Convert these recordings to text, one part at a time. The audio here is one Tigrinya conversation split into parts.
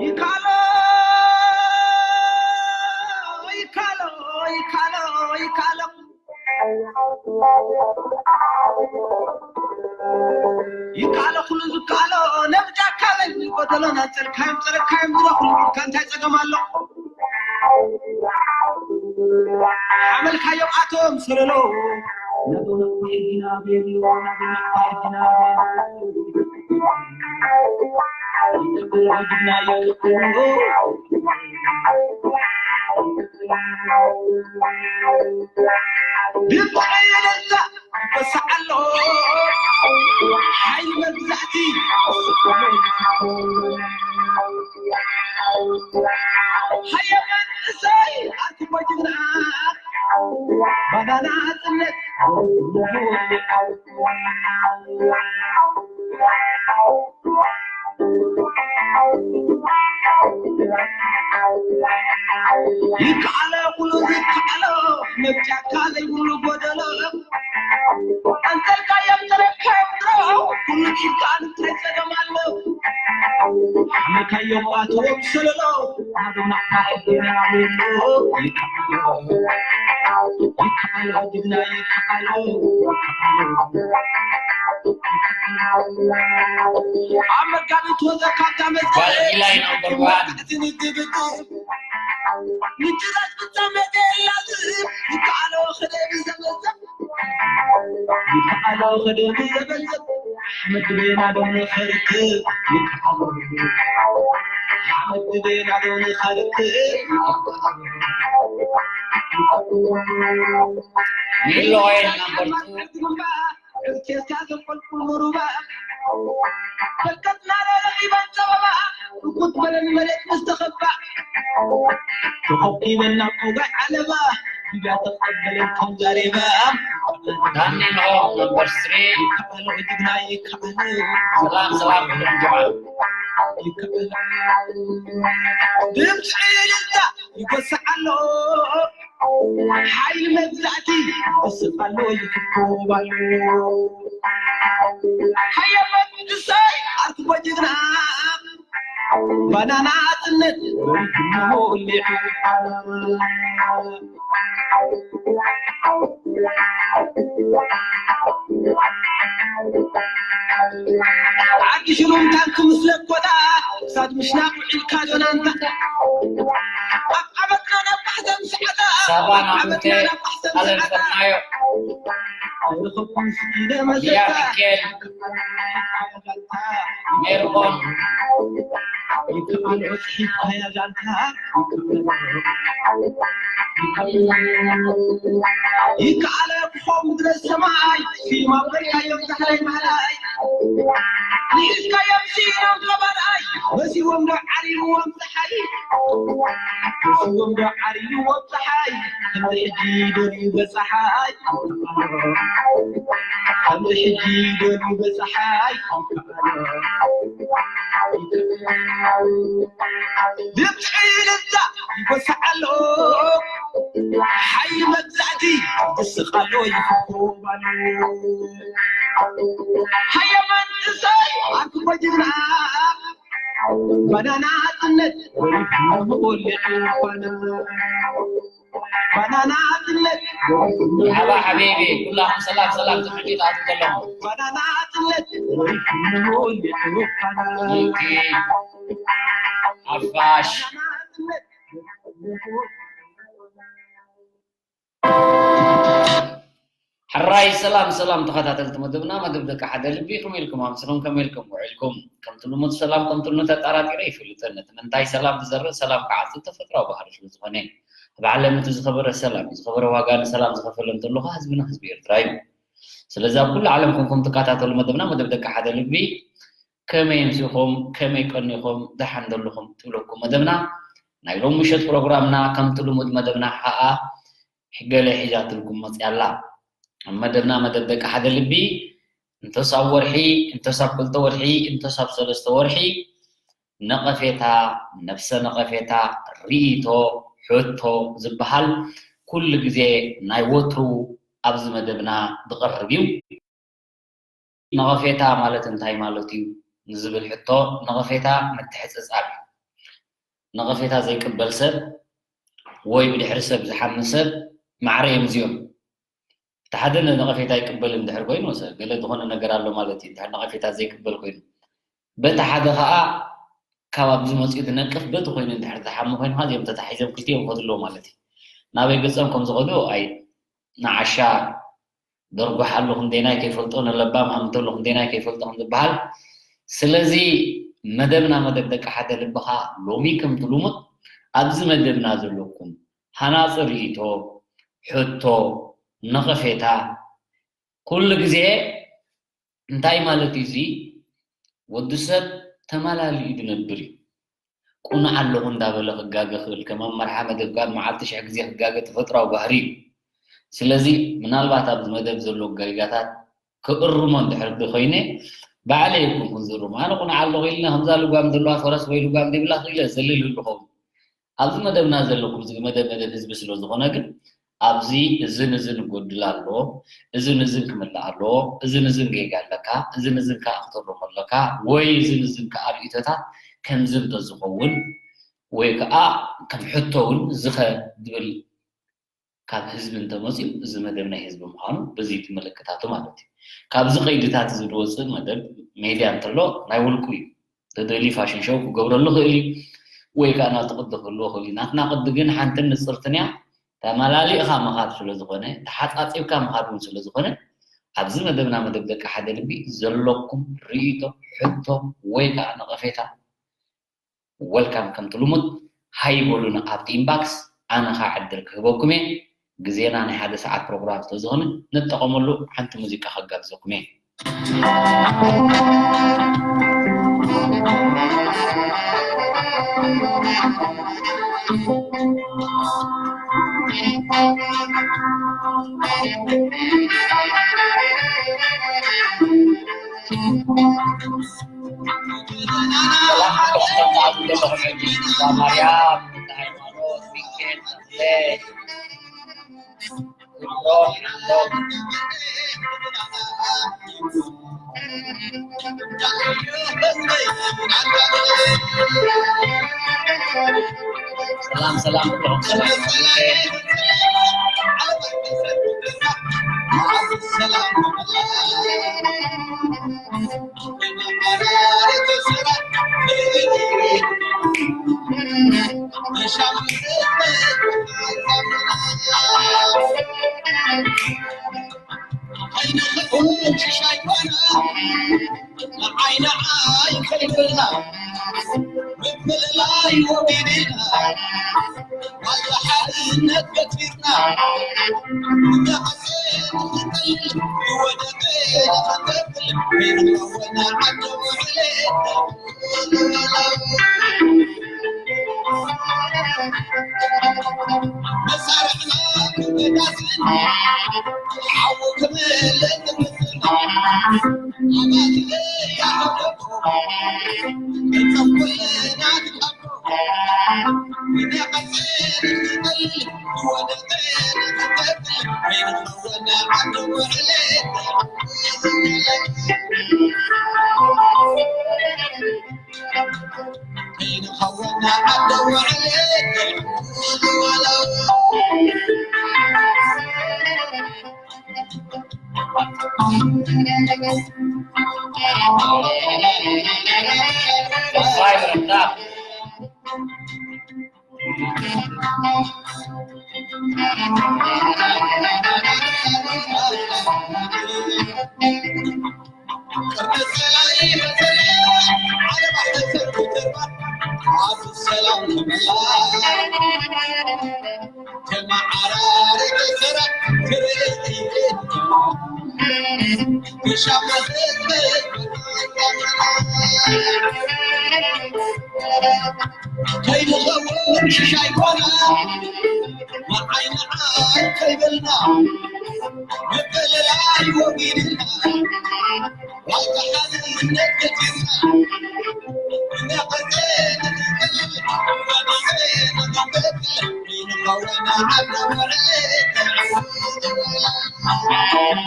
ይካሎ ይካሎ ይካሎ ይካሎ ይካሎ ኩሉ ዝካሎ ነብጃካ በል ጎደሎ ናንጸልካዮም ጸረካዮም ዝረኹሉ ቢልካ እንታይ ጸገም ኣሎ? ሓመልካዮም ኣቶም ሰለሎ ናዶ ናባ ሕጊና ቤሉ ናዶ ናባ ሕጊና ቤሉ ድምፂ ዕልልታ ይበስዓሎ ሓይሊ መግዛእቲ ሃየ መንእሰይ ኣርኪቦ ጅግና ባናና ጽነት ይከኣሎ ኩሉ ዝከኣሎ መብጫካ ዘይብሉ ጎደሎ ቀንጠልካዮም ተረካዮም ድሮ ኩሉ ኢልካ እንታይ ጸገም ኣሎ ሓመልካዮም ኣቶም ሰለሎ ኣዶና ይከኣሎ ይከኣሎ ጅግና ይከኣሎ ኣብ መጋቢት ወዘ ካብታ መዝገብ ኢላይ ነምበር ዋን። ንግብግብ ምጭራሽ ፍጻመ የላዝብ ይከኣሎ ክደብ ዘበዘብ ይከኣሎ ክደብ ዘበዘብ ኣሕመድ ቤና ዶ ንኸርክብ ይከኣሎ ኣሕመድ ቤና ዶ ንኸርክብ ሚሎይን ነምበር ቱ። ዕርኬስካ ዘንቆልቁል መሩባ በርከትና ረኺበን ጸበባ ርኩት በለን መሬት ምስ ተኸባ ተኸቢበን ናብ ሞጋይ ዓለባ ድያ ተቐበለን ከም ዘሬባ ዳኒ ኖ ነምበር ስሪ። ይከኣሎ ጅግና ይከኣሎ ሰላም ሰላም ኩሎም ጀማዓ። ይከኣሎ ድምፂ እልልታ ይጎስዕ ኣሎ ሓይሊ መግዛእቲ ይወስኽ ኣሎ ይፍኮብ ኣሎ ሃየ መንግስተይ ኣርትቦ ጅግና ባናና ጽነት ወሪድሞ ሊዑ ዓዲ ሽሩም ታንክ ምስ ለኮታ ክሳድ ምሽናቕ ውዒልካ ዶናንታ ኣብ ዓመትና ናብ ባሕተን ሰዓታ ሳባ ኣብ ናሙቴ ዓመትና ናብ ባሕተን ኣለም ሰዓታ ፈርናዮ ኣይረኸብኩን ስኢነ ያ መዘታ ሚካኤል ሜርቆን ይከኣሎ ስሒት ኣያ ዛንታ ይከኣሎ ይከኣሎ ይከኣሎ ብኾም ምድረ ሰማይ ፊልም ኣበልካዮም ዛሕላይ ማላይ ንኢስካዮም ሲኢኖም ገባርኣይ መሲዎም ዶ ዓሪዎም ፀሓይ መሲዎም ዶ ዓሪዎም ፀሓይ ከምዚ ሕጂ ደልዩ በፀሓይ ከምዚ ሕጂ ደልዩ በፀሓይ ድምፂ ልዛ ይጎስዓሎ ሓይሊ መግዛእቲ ይስቓሎ ይፍኮባሎ ሃየ መንእሰይ ኣርክቦ ጅግና ባናና ጽነት ወሊዑ ባና ባናና ጽነት መርሓባ ሓቢቢ ኩላኹም ሰላም ሰላም ትሕጂ ትኣትዉ ዘለኹም ባናና ጽነት ወሊዑ ባና ኦኬ ሓፋሽ ሕራይ ሰላም ሰላም ተኸታተልቲ መደብና መደብ ደቂ ሓደ ልቢ ከመይ ኢልኩም ኣምሲኹም ከመይ ኢልኩም ውዒልኩም ከምቲ ልሙድ ሰላም ከምቲ ልሙድ ተጣራጢረ ይፈልጥን እቲ ምንታይ ሰላም ዝዘርእ ሰላም ክዓጽድ ተፈጥራዊ ባህሪ ስለ ዝኾነ ኣብ ዓለም እቲ ዝኸበረ ሰላም እዩ ዝኸበረ ዋጋ ንሰላም ዝኸፈለ እንተሎ ከኣ ህዝብና ህዝቢ ኤርትራ እዩ ስለዚ ኣብ ኩሉ ዓለም ኮንኩም ትከታተሉ መደብና መደብ ደቂ ሓደ ልቢ ከመይ ኣምሲኹም ከመይ ቀኒኹም ደሓን ደለኹም ትብለኩም መደብና ናይ ሎም ምሸት ፕሮግራምና ከምቲ ልሙድ መደብና ከኣ ገለ ሒዛትልኩም መፅያ ኣላ ኣብ መደብና መደብ ደቂ ሓደ ልቢ እንተሳብ ወርሒ እንተሳብ ክልተ ወርሒ እንተሳብ ሰለስተ ወርሒ ነቐፌታ ነብሰ ነቐፌታ ርእይቶ ሕቶ ዝበሃል ኩሉ ግዜ ናይ ወትሩ ኣብዚ መደብና ዝቐርብ እዩ ነቐፌታ ማለት እንታይ ማለት እዩ ንዝብል ሕቶ ነቐፌታ ምትሕፅፃብ እዩ ነቐፌታ ዘይቅበል ሰብ ወይ ብድሕሪ ሰብ ዝሓሚ ሰብ ማዕረ እዮም እዚኦም። እቲ ሓደ ነቐፌታ ኣይቅበልን እንድሕር ኮይኑ፣ ገለ ዝኾነ ነገር ኣሎ ማለት እዩ። እንድሕር ነቐፌታ ዘይቅበል ኮይኑ፣ በቲ ሓደ ኸኣ ካብ ኣብዚ መጺኡ ዝነቅፍ በቲ ኮይኑ እንድሕር ዝሓሚ ኮይኑ፣ እዚኦም ተታሒዞም ክልቲኦም ይኸዱ ኣለዉ ማለት እዩ። ናበይ ገጾም ከም ዝኸዱ ኣይ ንዓሻ ደርጉሓሉ ክንደይናይ ከይፈልጦ፣ ንለባም ሃምተሉ ክንደይናይ ከይፈልጦ ከም ዝበሃል። ስለዚ መደብና መደብ ደቂ ሓደ ልብኻ ሎሚ ከምቲ ልሙድ ኣብዚ መደብና ዘለኩም ሃናጺ ርእይቶ፣ ሕቶ፣ ነቐፌታ፣ ኩሉ ግዜ እንታይ ማለት እዩ እዚ? ወዲ ሰብ ተማላሊኡ ዝነብር እዩ። ቁኑዕ ኣለኹ እንዳበለ ክጋገ ክእል፣ ከም ኣብ መርሓ መደብ ጋር መዓልቲ ሽሕ ግዜ ክጋገ ተፈጥሯዊ ባህሪ እዩ። ስለዚ ምናልባት ኣብዚ መደብ ዘሎ ጌጋታት ክእርሞ እንድሕር ኮይነ ባዕለይ ኣይኮንኩን ዝእርሞ። ኣነ ቁኑዕ ኣለኹ ኢልና ከምዛ ልጓም ዘለዋ ፈረስ ወይ ልጓም ዘይብላ ክኢለ ዘልል ይኸውን። ኣብዚ መደብና ዘለኩም እዚ መደብ መደብ ህዝቢ ስለ ዝኾነ ግን ኣብዚ እዝን እዝን ይጎድል ኣሎ፣ እዝን እዝን ክምላእ ኣለዎ፣ እዝን እዝን ጌጋ ኣለካ፣ እዝን እዝን ከዓ ክትርሞ ኣለካ ወይ እዝን እዝን ከዓ ርእይቶታት ከምዚ እንተዝኸውን ወይ ከዓ ከም ሕቶ እውን ዝኸ ዝብል ካብ ህዝቢ እንተመፅኡ እዚ መደብ ናይ ህዝቢ ምዃኑ በዚ ትምልክታቱ ማለት እዩ። ካብዚ ቀይድታት እዚ ዝወፅእ መደብ ሜድያ እንተሎ ናይ ውልቁ እዩ። ተደልዩ ፋሽን ሾው ክገብረሉ ይኽእል እዩ ወይ ከዓ ናቱ ቅዲ ክህልዎ ይኽእል እዩ። ናትና ቅዲ ግን ሓንትን ንፅርትን እያ። ተመላሊእኻ ምኻድ ስለ ዝኾነ ተሓፃፂብካ ምኻድ እውን ስለ ዝኾነ ኣብዚ መደብና መደብ ደቂ ሓደ ልቢ ዘለኩም ርእይቶ፣ ሕቶ ወይ ከዓ ነቐፌታ ወልካም ከምቲ ልሙድ ሃይ በሉና ኣብቲ ኢንባክስ ኣነ ኸዓ ዕድል ክህበኩም እየ። ግዜና ናይ ሓደ ሰዓት ፕሮግራም ስለዝኾነ ንጠቐመሉ። ሓንቲ ሙዚቃ ከጋብዘኩም እየ። ሰላም ክቡራት ተኸታተልቲ፣ ማርያም፣ ሃይማኖት፣ ሚካኤል፣ ተኽለ፣ ሰላም፣ ሰላም፣ ሰላም። ከይንኸውን ሽሻይ ኮና ንዓይ ንዓይ ከይበልና ምፍልላይ ወጊድና ዋጋ ሓድነት ገቲርና ንመቐተ ንትብል ንመቐተ ንመቐተ ንኸውን ዓዶ ውዕል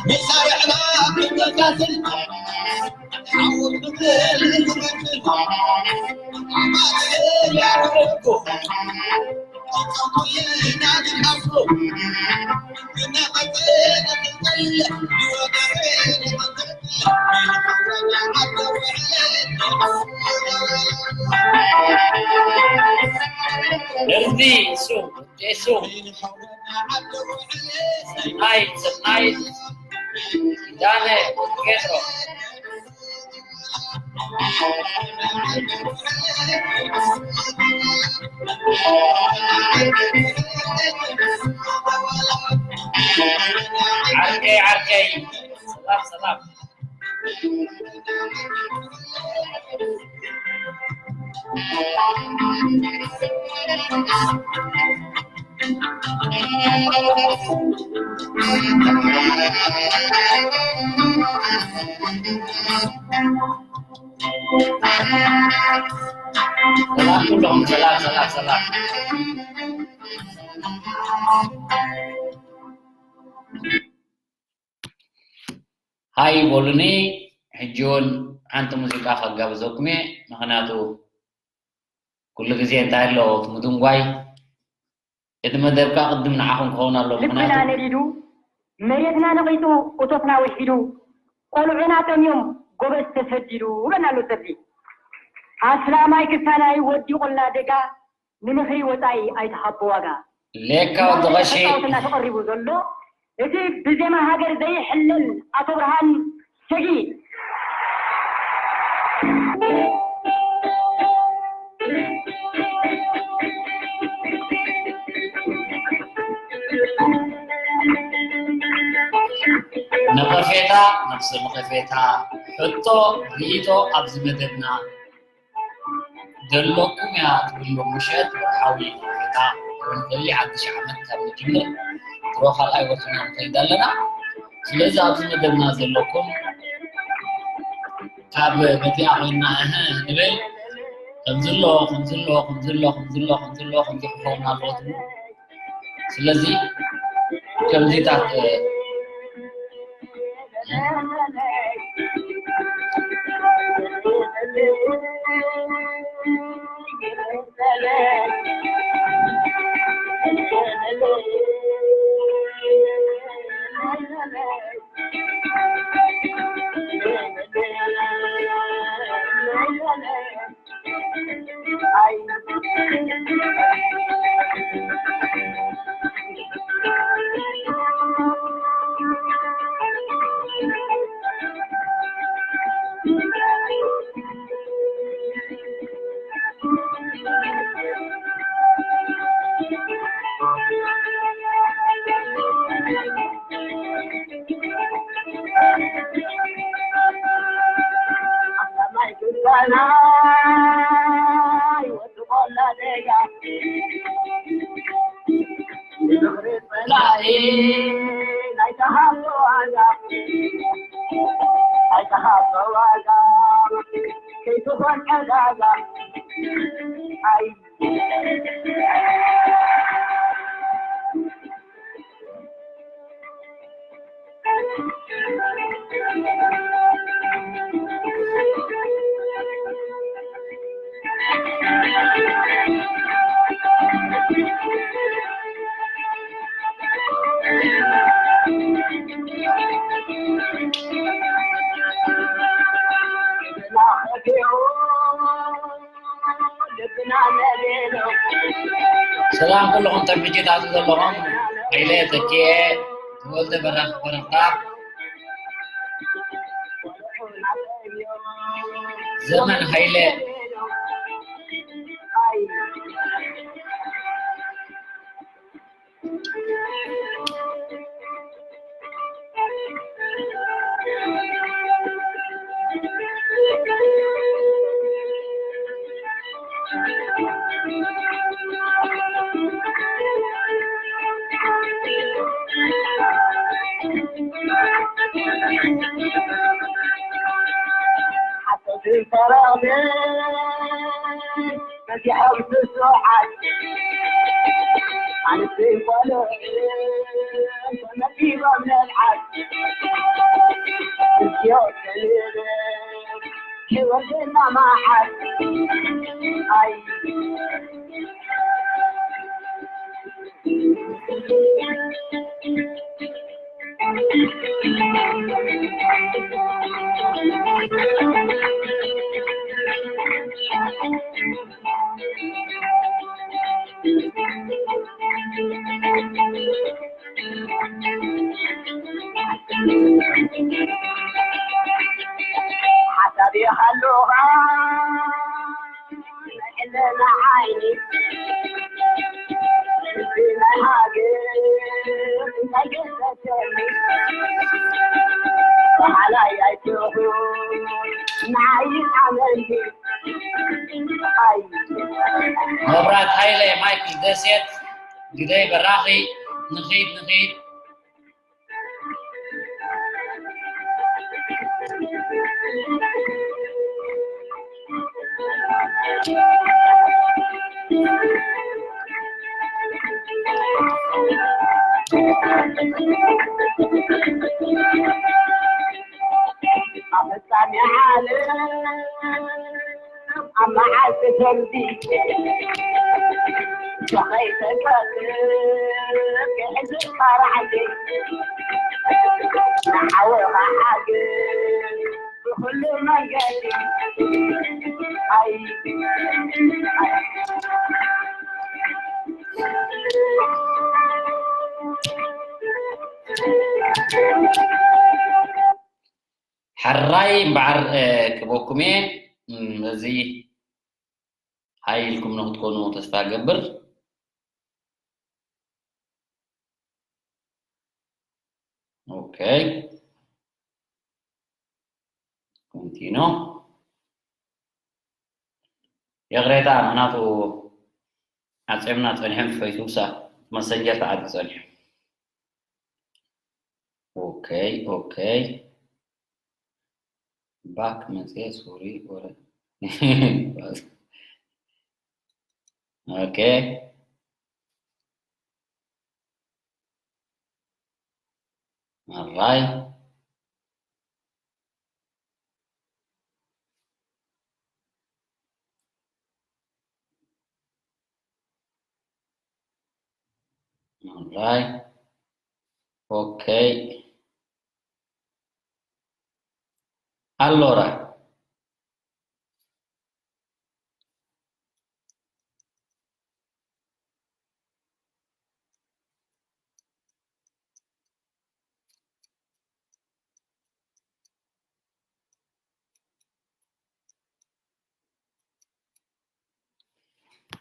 መሳርዕና ክንበታትን እርዲ እሱ፣ እሱ። ሰናይት፣ ሰናይት፣ ኪዳነ፣ ፔትሮ። ዓርከይ፣ ዓርከይ፣ ሰላም፣ ሰላም። ሰላም ኩሎም፣ ሰላም፣ ሰላም፣ ሰላም። ሃይ በሉኒ። ሕጂ እውን ሓንቲ ሙዚቃ ከጋብዘኩም እየ። ምኽንያቱ ኩሉ ግዜ እንታይ ኣሎ፣ እቲ ምድንጓይ፣ እቲ መደብካ ቅድም ንዓኹም ክኸውን ኣለዎ። ልብና ምኽንያቱ ነዲዱ፣ መሬትና ነቒጹ፣ እቶትና ውሒዱ፣ ቆልዑና ጠምዮም፣ ጎበዝ ተሰዲዱ፣ ይብለና ኣሎ ሰብዚ። ኣስላማይ ክሳናይ ወዲቑልና ደጋ፣ ንምኽሪ ወጻኢ ኣይትሃቦ ዋጋ። ሌካ ወዲ ቀሺ። ተጻወትና ተቐሪቡ ዘሎ፣ እቲ ብዜማ ሃገር ዘይሕለል ኣቶ ብርሃን ሰጊ። ነቐፌታ፣ ነፍሲ ነቐፌታ፣ ሕቶ፣ ርኢቶ ኣብዚ መደብና ዘለኩም እያ ትብሉ። ምሸት ወርሓዊ ነቐፌታ፣ እውን ከሊ ሓድሽ ዓመት ካብ ንጅምር ድሮ ካልኣይ ወርሕና ንኸይድ ኣለና። ስለዚ ኣብዚ መደብና ዘለኩም ካብ በቲኣ ኮይንና እህ ንብል። ከምዚ ኣሎ፣ ከምዚ ኣሎ፣ ከምዚ ኣሎ፣ ከምዚ ኣሎ፣ ከምዚ ኣሎ፣ ከምዚ ክኸውን ኣለዎ ትብሉ። ስለዚ ከምዚታት፣ እ፣ ሰላም ኩልኹም ተምሕጂታት ዘለኹም፣ ሃይለ ተኪኤ፣ ተወልደ በራኽ በረኽታ፣ ዘመን ሃይለ። ወደና መዓት ኣይ ሓሳብ ይሃሉኻ ንዕለና ዓይኒ ንሃገር ተገሰሰኒ ሓላይ ኣይትኹ ንዓይ ኣመኒ ኣይ መብራት ሃይለ ማይክል ደሴት ግደይ በራኺ ንኺድ ንኺድ ኣብ ፍጻሜ ዓለም ኣብ መዓልቲ ፍርዲ ከኸይተንቀጽ ክሕዝካ ራዕዲ ንሓወኻ ሓግዝ ብኹሉ መንገዲ ኣይ ሕራይ እምበዓር ክበኩም እየ። ነዚ ሃይ ኢልኩም ንክትኮኑ ተስፋ ገብር። ኦኬ፣ ኮንቲኖ። ይቕሬታ፣ ምኽንያቱ ዓፅዮምና ፀኒሖም፣ ፌስቡክ ሳ መሰንጀር ተዓፂ ፀኒሑ። ኦኬ፣ ኦኬ። ባክ መፅየ፣ ሶሪ፣ ወረ። ኦኬ። ኣራይ። ኣራይ። ኦኬ። ኣሎራ።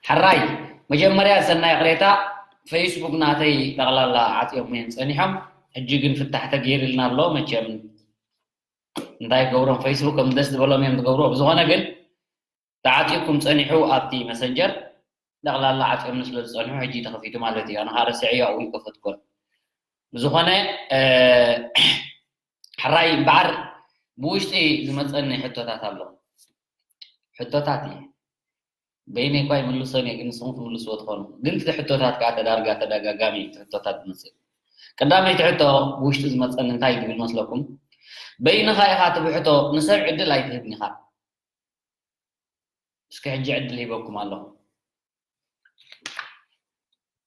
ሕራይ፣ መጀመርያ ሰናይ ይቕሬታ፣ ፌስቡክ ናተይ ጠቕላላ ዓጽዮም እዮም ጸኒሖም። ሕጂ ግን ፍታሕ ተገይርልና ኣሎ። መቸም እንታይ ገብሮም፣ ፌስቡክ ከም ደስ ዝበሎም እዮም ዝገብርዎ። ብዝኾነ ግን ተዓጺኩም ጸኒሑ ኣብቲ መሰንጀር ጠቕላላ ዓጽዮምኒ ስለ ዝጸንሑ ሕጂ ተኸፊቱ ማለት እዩ። ኣነ ኸኣ ረሲዐዮ ኣብኡ ይከፈትኩ። ብዝኾነ፣ እ፣ ሕራይ እምበኣር ብውሽጢ ዝመጸኒ ሕቶታት ኣሎ። ሕቶታት እዩ። በይነይ እኳ ይምልሶን እየ፣ ግን ንስኹም ትምልስዎ ትኾኑ። ግን እቲ ሕቶታት ከኣ ተዳርጋ ተደጋጋሚ እዩ እቲ ሕቶታት ዝመጽእ። ቀዳመይቲ ሕቶ ብውሽጢ ዝመጸኒ እንታይ እዩ ዝብል መስለኩም? በይንኻ ኢኻ ትብሕቶ፣ ንሰብ ዕድል ኣይትህብን ኢኻ። እስኪ ሕጂ ዕድል ሂበኩም ኣለኹ።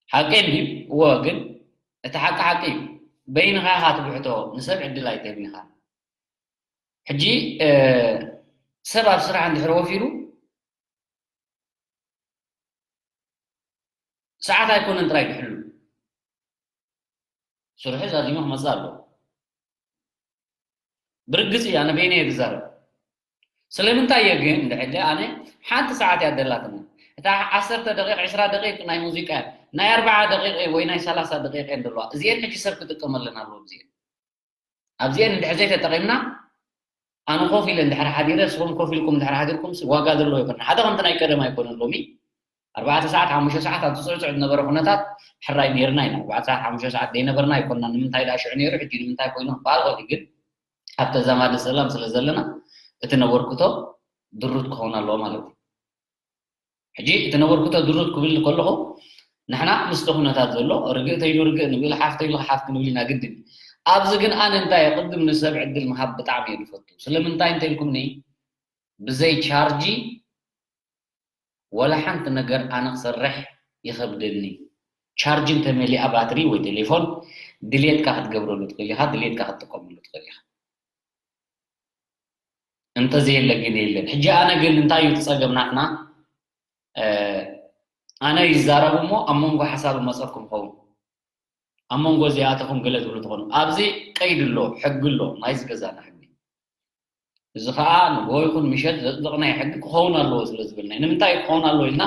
ሓቂ ድዩ? እወ፣ ግን እቲ ሓቂ ሓቂ እዩ። በይንኻ ኢኻ ትብሕቶ፣ ንሰብ ዕድል ኣይትህብን ኢኻ። ሕጂ፣ እ፣ ሰብ ኣብ ስራሕ እንድሕር ወፊሩ፣ ሰዓት ኣይኮነን ጥራይ ክሕሉ። ስርሑ ዛዚሙ ክመጽእ ኣለዎ። ብርግጽ እዩ፣ ኣነ በይነይ እየ ዝዛረብ። ስለምንታይ እየ ግን እንድሕር ኣነ ሓንቲ ሰዓት እያ ደላትኒ። እታ ዓሰርተ ደቂቕ፣ ዕስራ ደቂቕ ናይ ሙዚቃ እያ። ናይ ኣርብዓ ደቂቕ ወይ ናይ ሰላሳ ደቂቕ እየን ዘለዋ። እዚኤን ሕጂ ሰብ ክጥቀመለን ኣለዎ። እዚኤን ኣብዚኤን እንድሕር ዘይተጠቒምና፣ ኣነ ኮፍ ኢለ እንድሕር ሓዲረ፣ ንስኹም ኮፍ ኢልኩም እንድሕር ሓዲርኩም፣ ዋጋ ዘለዎ ኣይኮነን። ሓደ ከምቲ ናይ ቀደም ኣይኮነን። ሎሚ ኣርባዕተ ሰዓት፣ ሓሙሽተ ሰዓት ኣብ ዝጽዕጽዕ ዝነበረ ኩነታት ሕራይ ነይርና ኢና። ኣርባዕተ ሰዓት፣ ሓሙሽተ ሰዓት ዘይነበርና ኣይኮንና። ንምንታይ ደኣ ሽዑ ነይሩ፣ ሕጂ ንምንታይ ኮይኑ ክበሃል ይኽእል እዩ። ግን ኣብ ተዛማዲ ጸላም ስለ ዘለና፣ እቲ ነበርክቶ ድሩት ክኸውን ኣለዎ ማለት እዩ። ሕጂ እቲ ነበርክቶ ድሩት ክብል ከለኹ፣ ንሕና ምስቲ ኩነታት ዘሎ ርግእ ተይሉ ርግእ ንብል፣ ሓፍ ተይሉ ሓፍ ክንብል ኢና ግድን። ኣብዚ ግን ኣነ እንታይ እየ፣ ቅድም ንሰብ ዕድል ምሃብ ብጣዕሚ እየ ዝፈቱ። ስለምንታይ እንተኢልኩምኒ፣ ብዘይ ቻርጂ ወላ ሓንቲ ነገር ኣነ ክሰርሕ ይኸብደኒ። ቻርጅ እንተመሊኣ ባትሪ ወይ ቴሌፎን ድሌትካ ክትገብረሉ ትኽእል ኢኻ፣ ድሌትካ ክትጥቀመሉ ትኽእል ኢኻ። እንተዘየለ ግን የለን። ሕጂ ኣነ ግን እንታይ እዩ እቲ ጸገም ናትና? ኣነ ይዛረብ እሞ ኣብ መንጎ ሓሳብ መጸኩም ኸውን ኣብ መንጎ እዚኣተኹም ገለ ትብሉ ትኾኑ። ኣብዚ ቀይድ ኣሎ፣ ሕጊ ኣሎ፣ ናይዚ ገዛና ሕጊ። እዚ ኸኣ ንጎ ይኹን ምሸት ዘጽደቕናዮ ሕጊ ክኸውን ኣለዎ ስለ ዝብልና እዩ። ንምንታይ ክኸውን ኣለዎ ኢልና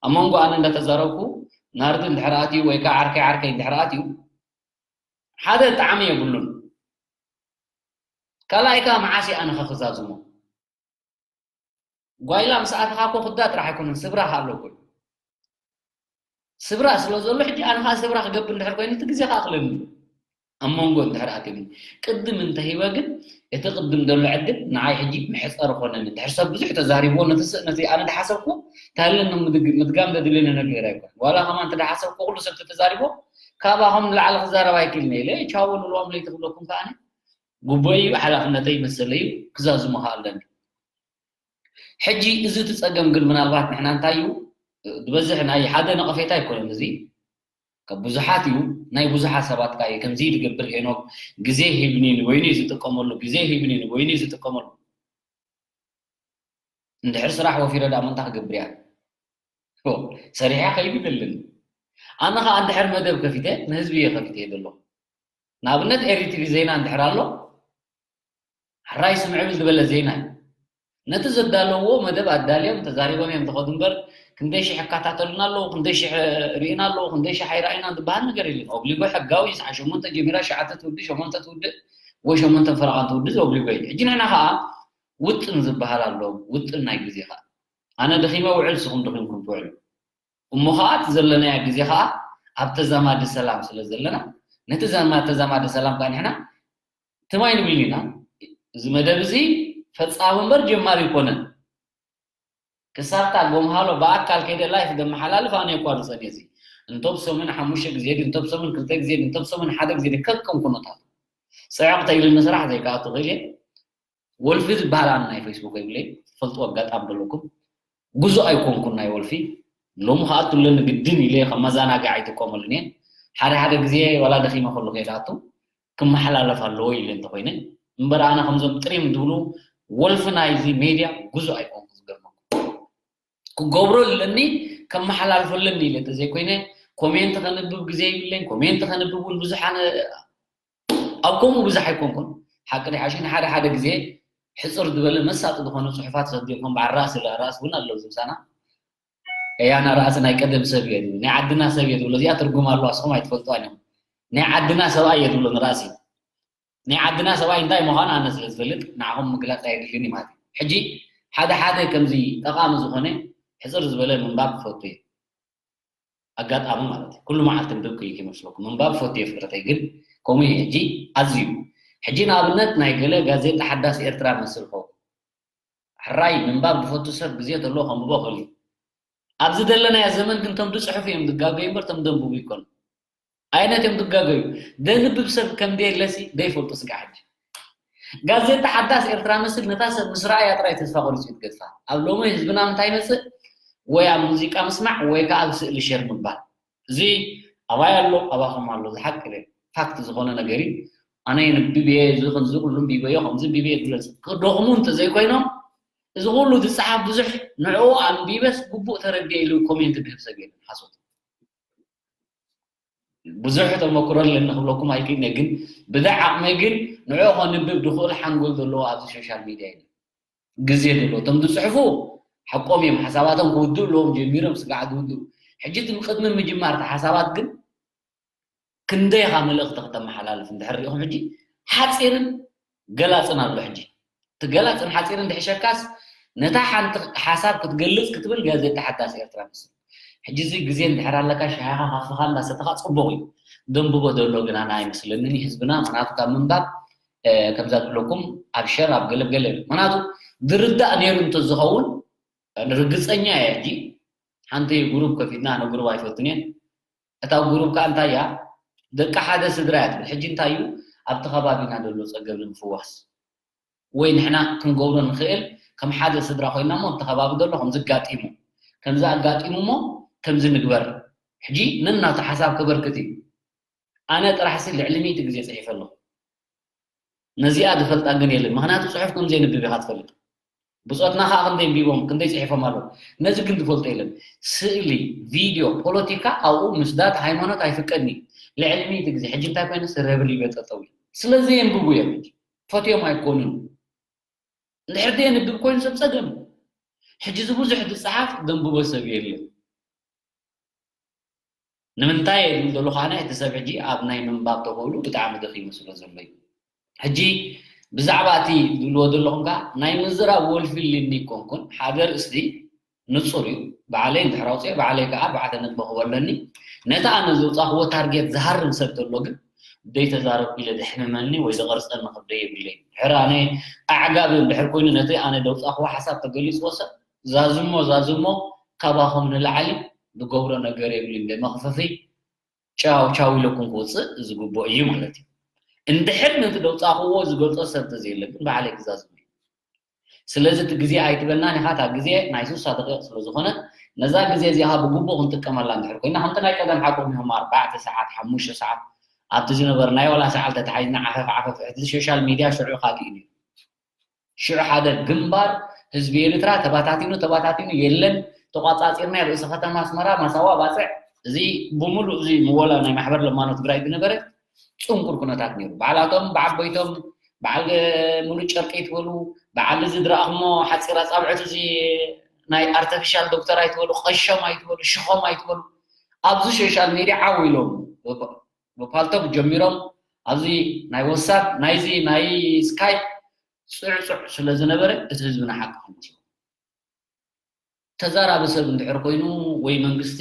ኣብ መንጎ ኣነ እንዳተዛረብኩ ናርዲ እንድሕር ኣትዩ ወይ ከዓ ዓርከይ ዓርከይ እንድሕር ኣትዩ ሓደ ጣዕሚ የብሉን። ካልኣይ ከዓ መዓስ ኣነ ኸኽዛዝሞ? ጓይላ ምስ ኣተኻ እኮ ክዳ ጥራሕ ኣይኮነን፣ ስብራ ከ ኣሎ እኮ። ስብራ ስለ ዘሎ ሕጂ ኣነ ከዓ ስብራ ክገብር እንድሕር ኮይኑ እቲ ግዜ ከዓ ክለኒ ኣሎ። ኣብ መንጎ እንድሕር ኣትዮም ቅድም እንተሂበ ግን እቲ ቅድም ዘሎ ዕድል ንዓይ ሕጂ መሕፀሪ ኮነኒ። እንድሕር ሰብ ብዙሕ ተዛሪብዎ ነቲ ስ- ነቲ ኣነ ዝሓሰብኩ ታለኒ ምድግ- ምድጋም ዘድልየኒ ነገር ኣይኮነ። ዋላ ከማን እንተ ዝሓሰብኩ ኩሉ ሰብ ተዛሪቦ ካባኹም ንላዕሊ ክዛረብ ኣይክእልን እየ ኢለ ቻው ንብሎም ለይቲ ክብለኩም ከዓ ግቡእ እዩ፣ ሓላፍነተይ መሰለይ እዩ፣ ክዛዝሞ ከዓ ኣለኒ። ሕጂ እዚ እቲ ጸገም ግን ምናልባት ንሕና እንታይ እዩ ዝበዝሕ ናይ ሓደ ነቐፌታ ኣይኮነን እዚ ካብ ብዙሓት እዩ ናይ ብዙሓት ሰባት ከኣ እዩ ከምዚ ዝገብር ሄኖክ ግዜ ሂብኒ ንበይኑ እዩ ዝጥቀመሉ ግዜ ሂብኒ ንበይኑ እዩ ዝጥቀመሉ እንድሕር ስራሕ ወፊረ ደኣ ምንታ ክገብር እያ ሰሪሐ ከይዱ ይደልን ኣነ ከዓ እንድሕር መደብ ከፊተ ንህዝቢ እየ ከፊተ እየ ዘለኹ ንኣብነት ኤሪ ቲቪ ዜና እንድሕር ኣሎ ሕራይ ስምዕብል ዝበለ ዜና እዩ። ነቲ ዘዳለውዎ መደብ ኣዳልዮም ተዛሪቦም እዮም ተኸዱ እምበር ክንደይ ሽሕ ይከታተሉና ኣለዉ፣ ክንደይ ሽሕ ርኢና ኣለዉ፣ ክንደይ ሽሕ ኣይረኣይናን ዝበሃል ነገር የለን። ኦብሊጎ ሕጋዊ እዩ። ሰዓት ሸሞንተ ጀሚራ ሸዓተ ትውድእ፣ ሸሞንተ ትውድእ ወይ ሸሞንተ ፈረቓን ትውድእ ኦብሊጎ እዩ። ሕጂ ንሕና ኸኣ ውጥን ዝበሃል ኣሎ፣ ውጥን ናይ ግዜ ኸኣ። ኣነ ደኺመ ውዕል ንስኹም ደኺምኩም ትውዕሉ። እሞ ኸኣ እቲ ዘለናዮ ግዜ ኸኣ ኣብ ተዛማዲ ሰላም ስለ ዘለና ነቲ ዘማ- ተዛማዲ ሰላም ከኣ ንሕና ትማይ ንብል ኢና እዚ መደብ እዚ ፈጻሚ እምበር ጀማሪ ኣይኮነን ክሳብታ ጎምሃሎ ብኣካል ከይደ ላይፍ ዘመሓላልፍ ኣነ የቋርጸን እየ እዚ እንቶም ሰሙን ሓሙሽተ ግዜ ድዩ እንቶም ሰሙን ክልተ ግዜ ድዩ እንቶም ሰሙን ሓደ ግዜ ድዩ ከከም ኩነታቱ ጽዕቕ ተይልኒ ስራሕ ዘይከኣቱ ክእል እየ ወልፊ ዝበሃል ኣነ ናይ ፌስቡክ የብለይ ትፈልጥዎ ኣጋጣሚ ዘለኩም ጉዙእ ኣይኮንኩን ናይ ወልፊ ሎሚ ከኣቱ ኣለኒ ግድን ኢለ ከም መዘናግዒ ኣይጥቀመሉን እየ ሓደ ሓደ ግዜ ዋላ ደኺመ ከሎ ከይደ ኣቱ ክመሓላለፍ ኣለዎ ኢለ እንተኮይነ እምበር ኣነ ከምዞም ጥሪም ዝብሉ ወልፊ ናይዚ ሜድያ ጉዙእ ኣይኮንኩ ዝገርመኩም ክገብሮ ኣለኒ ከመሓላልፎ ኣለኒ ኢለ እንተዘይኮይነ ኮሜንት ከንብብ ግዜ ይብለኝ ኮሜንት ከንብብ እውን ብዙሕ ኣነ ኣብ ከምኡ ብዙሕ ኣይኮንኩን ሓቂ ድሓሽ ንሓደ ሓደ ግዜ ሕፅር ዝበለ መሳጢ ዝኾነ ፅሑፋት ሰዲርኩም በዓል ራእሲ ራእሲ እውን ኣለዉ ዝምሳና ያና ራእሲ ናይ ቀደም ሰብ እየ ናይ ዓድና ሰብ እየ ዝብሎ እዚኣ ትርጉም ኣለዋ እስኹም ኣይትፈልጥዋን እዮም ናይ ዓድና ሰብኣይ እየ ዝብሎ ንራእሲ ናይ ዓድና ሰብኣይ እንታይ ምዃኑ ኣነ ስለ ዝፈልጥ ንዓኹም ምግላፅ ኣየድልን እዩ ማለት እዩ ሕጂ ሓደ ሓደ ከምዚ ጠቓሚ ዝኾነ ሕፅር ዝበለ ምንባብ ክፈቱ እየ ኣጋጣሚ ማለት እዩ ኩሉ መዓልቲ ንብብ ክይክ ይመስለኩም ምንባብ ፈትዮ ፍጥረተይ ግን ከምኡ እዩ ሕጂ ኣዝዩ ሕጂ ንኣብነት ናይ ገለ ጋዜጣ ሓዳስ ኤርትራ መስል ኸውን ሕራይ ምንባብ ዝፈቱ ሰብ ግዜ ተሎ ከንብቦ ክእል እዩ ኣብዚ ዘለናዮ ዘመን ግን ቶም ዝፅሕፉ እዮም ዝጋገዩ እምበር ቶም ዘንብቡ ይኮኑ ኣይነት እዮም ዝጋገዩ ዘንብብ ሰብ ከም ደየለሲ ዘይፈልጡ ስጋ ሕጂ ጋዜጣ ሓዳስ ኤርትራ መስል ነታ ሰብ ምስ ረኣያ ጥራይ ተስፋ ቆሪጹ እዩ ዝገድፋ። ኣብ ሎሚ ህዝብና ምንታይ ይመጽእ? ወይ ኣብ ሙዚቃ ምስማዕ ወይ ከኣ ኣብ ስእሊ ሸር ምባል። እዚ ኣባይ ኣሎ ኣባኹም ኣሎ እዚ ሓቂ እዩ። ፋክት ዝኾነ ነገር እዩ። ኣነ የንብብ እየ እዚ ከምዚ ኩሉ ኣንቢበዮ ከምዚ ኣንቢበ እየ ዝብለስ ክደኽሙ እንተዘይኮይኖም እዚ ኩሉ ዝጸሓፍ ብዙሕ ንዕኡ ኣንቢበስ ግቡእ ተረዲኤ ኢሉ ኮሜንት ዝህብ ሰብ የለን። ሓሶት። ብዙሕ ተመክሮ ኣለኒ ክብለኩም ኣይክእልነ ግን ብዛ ዓቕመይ ግን ንዑ ከንብብ ዝኽእል ሓንጎል ዘለዎ ኣብዚ ሶሻል ሚድያ የለን ግዜ ዘለዎ እቶም ዝፅሕፉ ሓቆም እዮም ሓሳባቶም ክውድእ ኣለዎም ጀሚሮም ስጋዕ ዝውድኡ ሕጂ እቲ ቅድሚ ምጅማር እቲ ሓሳባት ግን ክንደይ ኢኻ መልእኽቲ ክተመሓላልፍ እንድሕር ሪኢኹም ሕጂ ሓፂርን ገላፅን ኣሎ ሕጂ እቲ ገላፅን ሓፂርን ድሕሸካስ ነታ ሓንቲ ሓሳብ ክትገልፅ ክትብል ጋዜጣ ሓዳስ ኤርትራ መስል ሕጂ እዚ ግዜ እንድሕር ኣለካ ሻሂኻ ካፍኻ እንዳሰተኻ ፅቡቕ እዩ ደንብቦ ዘሎ ግን ኣነ ኣይመስለንን እዩ ህዝብና ምክንያቱ ካብ ምንባብ ከምዛ ዝብለኩም ኣብ ሸር ኣብ ገለብ ገለ ምክንያቱ ዝርዳእ ነይሩ እንተዝኸውን ርግፀኛ እየ ሕጂ ሓንቲ ጉሩብ ከፊትና ኣነ ጉሩብ ኣይፈቱን እየ እታ ጉሩብ ከዓ እንታይ እያ ደቂ ሓደ ስድራ እያ ትብል ሕጂ እንታይ እዩ ኣብቲ ከባቢና ዘሎ ፀገም ንምፍዋስ ወይ ንሕና ክንገብሮ ንኽእል ከም ሓደ ስድራ ኮይና እሞ፣ እቲ ከባቢ ዘሎ ከምዚ ኣጋጢሙ፣ ከምዚ ኣጋጢሙ እሞ፣ ከምዚ ንግበር። ሕጂ ነናቱ ሓሳብ ከበርክት እዩ። ኣነ ጥራሕሲ ልዕሊ ሚእቲ ግዜ ጽሒፈ ኣለኹ። ነዚኣ ዝፈልጣ ግን የለን። ምኽንያቱ ጽሑፍ ከም ዘየንብብ ኢኻ ትፈልጥ። ብጾትና ኸኣ ክንደይ ኣንቢቦም፣ ክንደይ ጽሒፎም ኣለዉ። ነዚ ግን ዝፈልጦ የለን። ስእሊ፣ ቪድዮ፣ ፖለቲካ ኣብኡ ምስዳድ ሃይማኖት ኣይፍቀድን እዩ። ልዕሊ ሚእቲ ግዜ። ሕጂ እንታይ ኮይነስ ረብሪበ ጠጠው ኢለ። ስለ ዘየንብቡ እዮም እንጂ። ፈትዮም ኣይኮኑን። እንድሕር ዘየንብብ ኮይኑ ሰብ ጸገም። ሕጂ እዚ ብዙሕ ዝጸሓፍ ዘንብቦ ሰብ የለን። ንምንታይ እየ ዝብል ዘለኹ ኣነ፣ እቲ ሰብ ሕጂ ኣብ ናይ ምንባብ ተኽእሉ ብጣዕሚ ደኺሙ ስለ ዘሎ እዩ። ሕጂ ብዛዕባ እቲ ዝብልዎ ዘለኹም ከኣ ናይ ምዝራብ ወልፊ ኣልኒ ኣይኮንኩን፣ ሓደ ኣርእስቲ ንጹር እዩ። ባዕለይ እንድሕር ኣውፅኤ፣ ባዕለይ ከኣ ኣርባዕተ ነጥቢ ክህቦ ኣለኒ። ነቲ ኣነ ዘውፃእኽዎ ታርጌት ዝሃርም ሰብ ተሎ ግን፣ ዘይተዛረብኩ ኢለ ዘሕምመኒ ወይ ዘቐርፀኒ ክብደት የብለይን። ድሕር ኣነ ኣዕጋቢ እንድሕር ኮይኑ፣ ነቲ ኣነ ዘውፃእኽዎ ሓሳብ ተገሊፅዎ ሰብ፣ ዛዝሞ፣ ዛዝሞ፣ ካባኹም ንላዕሊ ዝገብሮ ነገር የብሉን። እንደ መኽፈፊ ቻው ቻው ኢለኩም ክወፅእ ዝግብኦ እዩ ማለት እዩ። እንድሕር ነቲ ዘውፃእኽዎ ዝገልፆ ሰብ ተዘየለ ግን፣ ባዕለይ ክዛዝሞ እዩ። ስለዚ እቲ ግዜ ኣይትበናን ኢኻ፣ እታ ግዜ ናይ ስሳ ደቂቕ ስለ ዝኾነ፣ ነዛ ግዜ እዚኣ ብግቡእ ክንጥቀመላ እንድሕር ኮይና፣ ከምቲ ናይ ቀደም ሓቆም ኢኹም፣ ኣርባዕተ ሰዓት፣ ሓሙሽተ ሰዓት ኣብቲ ዝነበርናዮ፣ ዋላ ሰዓት ተታሒዝና ዓፈፍ ዓፈፍ፣ እቲ ሶሻል ሚድያ ሽዑ ካልእ እዩ ነይሩ። ሽዑ ሓደ ግንባር ህዝቢ ኤርትራ ተባታቲኑ፣ ተባታቲኑ የለን፣ ተቋጻጺርና ርእሲ ከተማ ኣስመራ፣ ማሳዋ፣ ባጽዕ፣ እዚ ብምሉእ እዚ ምወላ ናይ ማሕበር ለማኖ ትግራይ ዝነበረ ጽንኩር ኩነታት ነይሩ። ባዕላቶም ብዓበይቶም በዓል ሙሉእ ጨርቂ ኣይትበሉ፣ በዓል እዚ ዝረኣኹሞ ሓጺር ኣጻብዕቱ እዚ ናይ ኣርተፊሻል ዶክተር ኣይትበሉ፣ ቀሾም ኣይትበሉ፣ ሽኾም ኣይትበሉ። ኣብዚ ሶሻል ሚድያ ዓው ኢሎም፣ ብፓልቶክ ጀሚሮም፣ ኣብዚ ናይ ዋትሳፕ፣ ናይዚ ናይ ስካይፕ ጽዕጹዕ ስለ ዝነበረ፣ እቲ ህዝብና ሓቂ ክምስሉ። ተዛራቢ ሰብ እንድሕር ኮይኑ ወይ መንግስቲ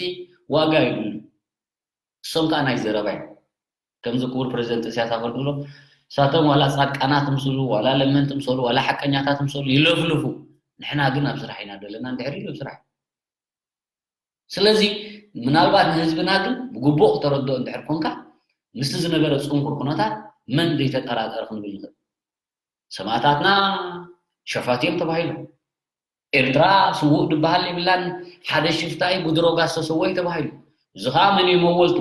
ዋጋ የብሉን። እሶም ከኣ ናይ ዘረባ እዮም። ከምዚ ክቡር ፕረዚደንት ኢሳያስ ኣፈወርቂ ዝብሎ፣ እሳቶም ዋላ ጻድቃናት ምሰሉ፣ ዋላ ለመንቲ ምሰሉ፣ ዋላ ሓቀኛታት ምሰሉ ይለፍልፉ። ንሕና ግን ኣብ ስራሕ ኢና ዘለና፣ እንድሕር ኢሉ ኣብ ስራሕ። ስለዚ ምናልባት ንህዝብና ግን ብግቡእ ክተረድኦ እንድሕር ኮንካ፣ ምስቲ ዝነበረ ጽንኩር ኩነታት መን ዘይተጠራጠረ ክንብል ንኽእል። ሰማእታትና ሸፋት እዮም ተባሂሎም። ኤርትራ ስዉእ ዝበሃል የብላን፣ ሓደ ሽፍታ እዩ ብድሮጋ ዝተሰወ እዩ ተባሂሉ። እዚ ኸኣ መን እዩ መወልቱ?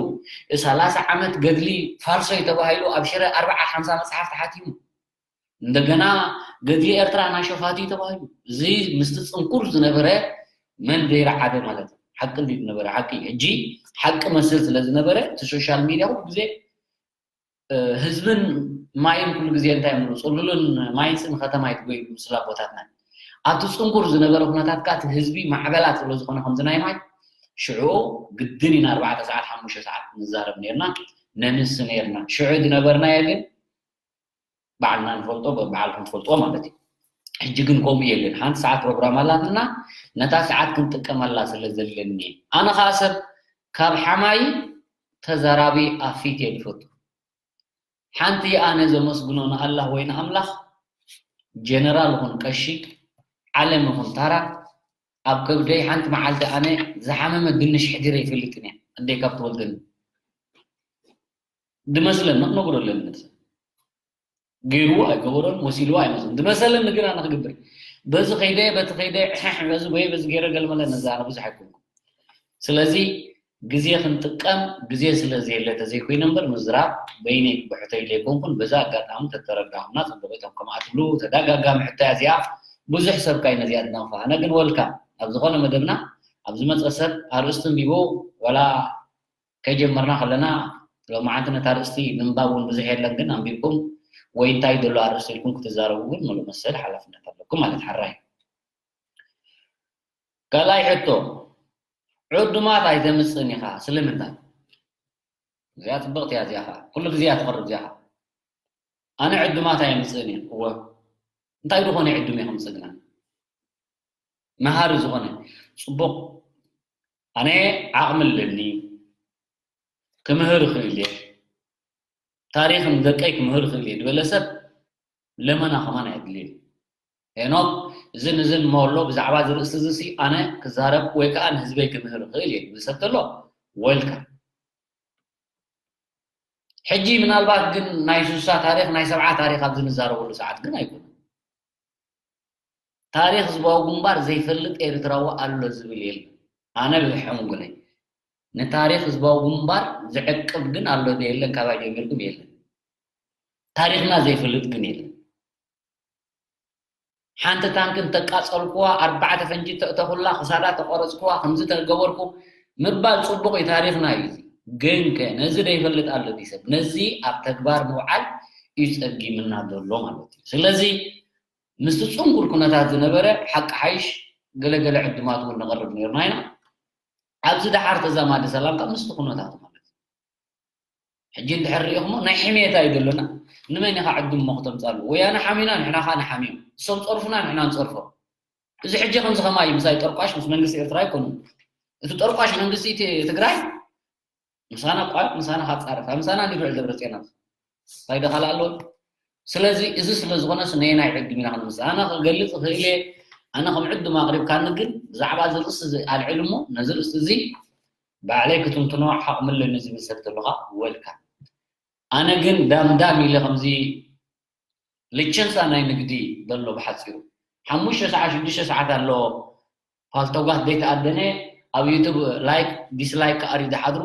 ሰላሳ ዓመት ገድሊ ፋርሶ እዩ ተባሂሉ፣ ኣብ ሽረ ኣርብዓ ሓምሳ መጽሓፍ ተሓቲሙ። እንደገና ገድሊ ኤርትራ ናይ ሸፋት እዩ ተባሂሉ። እዚ ምስቲ ጽንኩር ዝነበረ መን ዘይረዓደ ማለት እዩ። ሓቂ እንዲ ዝነበረ ሓቂ እዩ። ሕጂ ሓቂ መስል ስለ ዝነበረ፣ እቲ ሶሻል ሚድያ ኩሉ ግዜ፣ እ፣ ህዝብን ማይን ኩሉ ግዜ እንታይ እዮም ዝብሉ? ጽሉልን ማይን ጽን ከተማ ይትጎዩ ምስላ ቦታትና። ኣብቲ ጽንኩር ዝነበረ ኩነታት ከኣ እቲ ህዝቢ ማዕበላት ስለ ዝኾነ ከምዚ ናይ ማይ፣ ሽዑ ግድን ኢና ኣርባዕተ ሰዓት፣ ሓሙሽተ ሰዓት ንዛረብ ነይርና፣ ነንስ ነይርና። ሽዑ ዝነበርናዮ ግን ባዕልና ንፈልጦ፣ በባዕልኩም ትፈልጥዎ ማለት እዩ። ሕጂ ግን ከምኡ የለን። ሓንቲ ሰዓት ፕሮግራም ኣላትና፣ ነታ ሰዓት ክንጥቀመላ ስለ ዘለኒ። ኣነ ኸኣ ሰብ ካብ ሓማይ ተዛራቢ ኣፊት እየ ዝፈቱ። ሓንቲ ኣነ ዘመስግኖ ንኣላህ ወይ ንኣምላኽ፣ ጀነራል ይኹን ቀሺ፣ ዓለም ይኹን ታራ፣ ኣብ ከብደይ ሓንቲ መዓልቲ ኣነ ዝሓመመ ድንሽ ሕዲረ ይፈልጥን እየ። ኣደይ ካብ ትወልደኒ። ድመስለኒ፣ ክነግሮ ኣለኒ ነቲ ሰብ። ገይርዎ ኣይገበሮን፣ መሲልዎ ኣይመስልን። ድመሰለኒ ግን ኣነ ክገብር። በዚ ከይደ፣ በቲ ከይደ፣ ሕሕ፣ በዚ ጎየ፣ በዚ ገይረ፣ ገለመለ፣ ነዛ ኣነ ብዙሕ ኣይኮንኩ። ስለዚ ግዜ ክንጥቀም፣ ግዜ ስለ ዘየለ ተዘይኮይነ እምበር፣ ምዝራብ በይነይ ክብሕቶ ኢለ ኣይኮንኩን። በዛ ኣጋጣሚ ተተረዳኹምና ጽቡቕ። እቶም ከምኣ ትብሉ፣ ተደጋጋሚ ሕቶ እያ እዚኣ። ብዙሕ ሰብ ካይ ነዚኣ ዝደንፋ። ኣነ ግን ወልካ፣ ኣብ ዝኾነ መደብና፣ ኣብ ዝመጸ ሰብ ኣርእስቲ ኣንቢቡ፣ ዋላ ከይጀመርና ከለና፣ ሎማዓንቲ ነታ ኣርእስቲ ምንባብ እውን ብዙሕ የለን፣ ግን ኣንቢብኩም ወይ እንታይ ዘሎ ኣርእስቲ ኢልኩም ክትዛረቡ ግን ምሉእ መሰል ሓላፍነት ኣለኩም ማለት ሓራይ። ካልኣይ ሕቶ፣ ዕዱማት ኣይተምጽእን ኢኻ፣ ስለምንታይ? እዚኣ ጽብቕቲ እያ፣ እዚኣ ኸዓ ኩሉ ግዜ እያ ትቐርብ፣ እዚኣ ኸዓ። ኣነ ዕዱማት ኣየምጽእን እየ። እወ፣ እንታይ ዝኾነ ዕዱም እየ ከምጽእ ግና? መሃሪ ዝኾነ፣ ጽቡቕ፣ ኣነ ዓቕሚ ኣለኒ፣ ክምህር እኽእል እየ፣ ታሪኽ ንደቀይ ክምህር እኽእል እየ ዝበለ ሰብ ለመና ከማን ኣየድልዮን። ሄኖክ፣ እዝን እዝን እሞ ኣሎ፣ ብዛዕባ እዚ ርእሲ እዚ ሲ ኣነ ክዛረብ ወይ ከኣ ንህዝበይ ክምህር እኽእል እየ ዝብል ሰብ ተሎ፣ ወልካ። ሕጂ ምናልባት ግን ናይ ሱሳ ታሪኽ፣ ናይ ሰብዓ ታሪኽ ኣብዚ ንዛረበሉ ሰዓት ግን ኣይኮነን። እታ ታሪኽ ህዝባዊ ግንባር ዘይፈልጥ ኤርትራዊ ኣሎ ዝብል የለን። ኣነ ብሕንጉነይ ንታሪኽ ህዝባዊ ግንባር ዝዕቅብ ግን ኣሎ ዶ የለን? ካባይ ጀሚርኩም የለን። ታሪኽና ዘይፈልጥ ግን የለን። ሓንቲ ታንክ እንተቃጸልኩዋ፣ ኣርባዕተ ፈንጂ ተእተኹላ፣ ክሳዳ ተቆረጽኩዋ፣ ከምዚ ተገበርኩ ምባል ጽቡቕ እዩ፣ ታሪኽና እዩ እዚ። ግንከ ነዚ ዘይፈልጥ ኣሎ ድዩ ሰብ? ነዚ ኣብ ተግባር ምውዓል እዩ ጸጊምና ዘሎ ማለት እዩ። ስለዚ ምስቲ ጽንኩር ኩነታት ዝነበረ ሓቂ ሓይሽ ገለገለ ዕድማት እውን ነቐርብ ነርና ኢና። ኣብዚ ደሓር ተዛማዲ ሰላምታ ምስቲ ኩነታት ማለት እዩ። ሕጂ እንድሕር ሪኢኹሞ ናይ ሕሜታ እዩ ዘለና። ንመን ኢኻ ዕድም እሞ ክተምጻሉ? ወያነ ሓሚና ንሕና ኸኣ ንሓምዮም። እሶም ጸርፉና ንሕና ንጸርፎም። እዚ ሕጂ ከምዚ ከማይ ምሳይ ጠርቋሽ ምስ መንግስቲ ኤርትራ ኣይኮኑን። እቲ ጠርቋሽ መንግስቲ ት-፣ ትግራይ ምሳና ቋል ምሳና ካብ ጻረፍ ምሳና እንዲ ውዕል ደብረጽዮን ፋይዳ ካልእ ኣለዎ። ስለዚ እዚ ስለ ዝኾነስ ነየናይ ዕድም ኢና ክንምጽእ? ኣነ ክገልጽ እኽእል እየ። ኣነ ከም ዕድም ኣቕሪብካኒ ግን ብዛዕባ እዚ ርእሲ እዚ ኣልዕል እሞ ነዚ ርእሲ እዚ ባዕለይ ክትንትኖ ዓቕሚ ኣለኒ ዝብል ሰብ ተሎኻ ወልካ። ኣነ ግን ዳምዳም ኢለ ከምዚ ልቸንሳ ናይ ንግዲ ዘሎ ብሓጺሩ ሓሙሽተ ሰዓት ሽዱሽተ ሰዓት ኣሎ። ፓልቶጋት ዘይተኣደነ ኣብ ዩቱብ ላይክ ዲስላይክ ክኣሪ ዝሓድሩ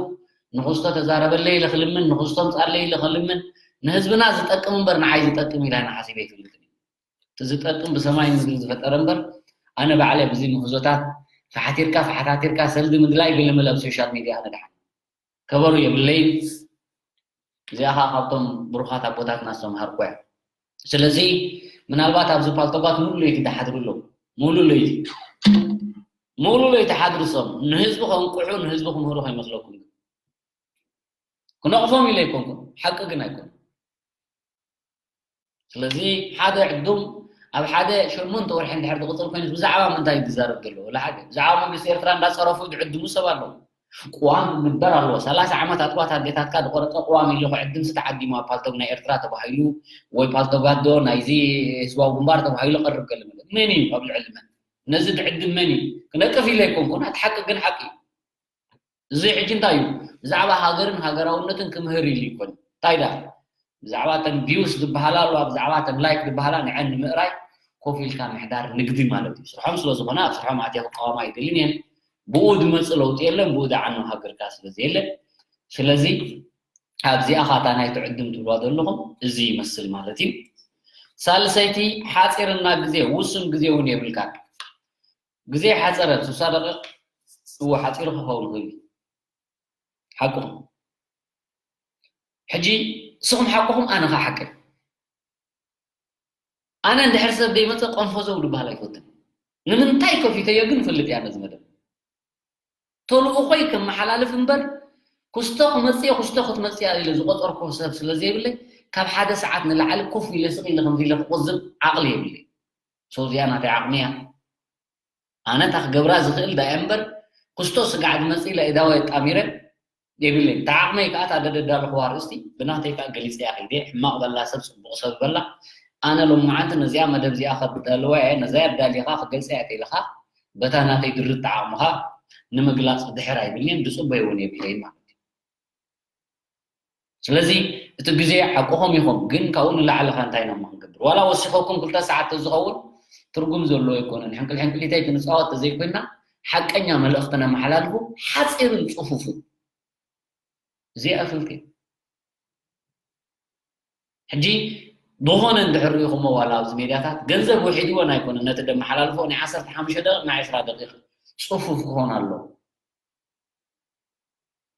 ንኽስቶ ተዛረበለይ ኢለ ክልምን ንኽስቶ ምጻለይ ኢለ ክልምን ንህዝብና ዝጠቅም እምበር ንዓይ ዝጠቅም ኢላ ንሓሲበ ይፈልጥን እዩ። እቲ ዝጠቅም ብሰማይ ምድሪ ዝፈጠረ እምበር ኣነ ባዕለ ብዚ ምህዞታት ፈሓቲርካ ፈሓታቲርካ ሰልዲ ምድላይ ገለመለ ኣብ ሶሻል ሚድያ ኣነ ድሓን ከበሩ የብለይን። እዚኣ ኸዓ ካብቶም ብሩኻት ኣቦታትና ዝተምሃርኩ እያ። ስለዚ ምናልባት ኣብዚ ፓልቶጋት ሙሉ ለይቲ ድሓድሩ ኣለዉ። ሙሉ ለይቲ፣ ሙሉ ለይቲ ሓድሩ ሶም ንህዝቢ ከንቅሑ ንህዝቢ ክምህሩ ከይመስለኩም። ክነቕፎም ኢለ ኣይኮንኩን፣ ሓቂ ግን ኣይኮን። ስለዚ ሓደ ዕዱም ኣብ ሓደ ሸሞንተ ወርሒ እንድሕር ዝቕጽል ኮይኑስ ብዛዕባ ምንታይ እዩ ዝዛረብ ዘሎ? ወላ ሓደ። ብዛዕባ መንግስቲ ኤርትራ እንዳጸረፉ ዝዕድሙ ሰብ ኣለዉ። ቅዋም ምግበር ኣለዎ። ሰላሳ ዓመት ኣጥባት ኣዴታትካ ዝቆረጸ ቅዋም ኢሉ ክዕድምሲ ተዓዲሙ ኣብ ፓልቶግ ናይ ኤርትራ ተባሂሉ ወይ ፓልቶግ ኣዶ ናይዚ ህዝባዊ ግንባር ተባሂሉ ቀርብ ገለ መለ። መን እዩ ኣብ ልዕሊ መን? ነዚ ዝዕድም መን እዩ? ክነቅፍ ኢለ ኣይኮንኩን፣ እቲ ሓቂ ግን ሓቂ እዩ። እዚ ሕጂ እንታይ እዩ? ብዛዕባ ሃገርን ሃገራውነትን ክምህር ኢሉ ይኮን። እንታይ ደኣ? ብዛዕባ ተን ቪውስ ዝበሃላ ኣለዋ፣ ብዛዕባ ተን ላይክ ዝበሃላ ንዐን ንምእራይ ኮፍ ኢልካ ምሕዳር ንግዲ ማለት እዩ። ስርሖም ስለ ዝኾነ ኣብ ስርሖም ኣትየ ክቃወማ ኣይደልን እየን። ብኡ ዝመጽእ ለውጢ የለን፣ ብኡ ዝዓኑ ሃገርካ ስለ ዘየለ። ስለዚ ኣብዚኣ ኻታ ናይ ትዕድም ትብልዋ ዘለኹም እዚ ይመስል ማለት እዩ። ሳልሰይቲ ሓጺርና ግዜ፣ ውሱን ግዜ እውን የብልካን። ግዜ ሓጸረ፣ ስሳ ደቂቕ እዎ ሓጺሩ ክኸውን ይኽእል እዩ። ሓቅኹም። ሕጂ ንስኹም ሓቅኹም፣ ኣነ ኸዓ ሓቀይ። ኣነ እንድሕር ሰብ ደይመጸ ቆንፎ ዘው ድበሃል ኣይፈትን። ንምንታይ ከፊተዮ ግን እፈልጥ እየ ኣነ እዚ መደብ። ተልእኾይ ከመሓላልፍ እምበር፣ ክስቶ ክመጽእ እየ፣ ክስቶ ክትመጽእ እያ ኢለ ዝቆጸርኩ ሰብ ስለ ዘይብለይ፣ ካብ ሓደ ሰዓት ንላዕሊ ኮፍ ኢለ ስቕ ኢለ ከምዚ ኢለ ክቆዝም ዓቕሊ የብለይ። So እዚኣ ናተይ ዓቕሚ እያ። ኣነ እታ ክገብራ ዝኽእል ዳኣ እምበር፣ ክስቶ ስጋዕ ዝመጽእ ኢለ እዳወ የጣሚረ የብለይ። እታ ዓቕመይ ከኣ እታ ደደዳለኹዋ ኣርእስቲ ብናተይ ከኣ ገሊጸያ ከይደ፣ ሕማቕ በላ ሰብ ጽቡቕ ሰብ በላ። ኣነ ሎማዓንቲ ነዚኣ መደብ እዚኣ ከዳልዋ እየ፣ ነዛ ኣዳሊኻ ክገልጸያ ተይልኻ፣ በታ ናተይ ድርት ዓቕምኻ ንምግላጽ ድሕር ኣይብልን፣ ዝጽበይ እውን የብለይን ማለት እዩ። ስለዚ እቲ ግዜ ሓቅኹም ኢኹም፣ ግን ካብኡ ንላዕሊ ኸ እንታይ ኢና እሞ ክንገብር? ዋላ ወሲኸኩም ክልተ ሰዓት ተዝኸውን ትርጉም ዘለዎ ኣይኮነን። ሕንቅል ሕንቅሊተይ ክንጻወት ተዘይኮይና፣ ሓቀኛ መልእኽቲ ነመሓላልፉ ሓጺርን ጽፉፍን። እዚኣ ፍልቲ። ሕጂ ብኾነ እንድሕር ርኢኹሞ ዋላ ኣብዚ ሜድያታት ገንዘብ ውሒድዎን ኣይኮነን፣ ነቲ ደመሓላልፎ ናይ ዓሰርተ ሓሙሽተ ደቂቕ፣ ናይ ዕስራ ደቂቕ ጽፉፍ ክኾን ኣለዎ።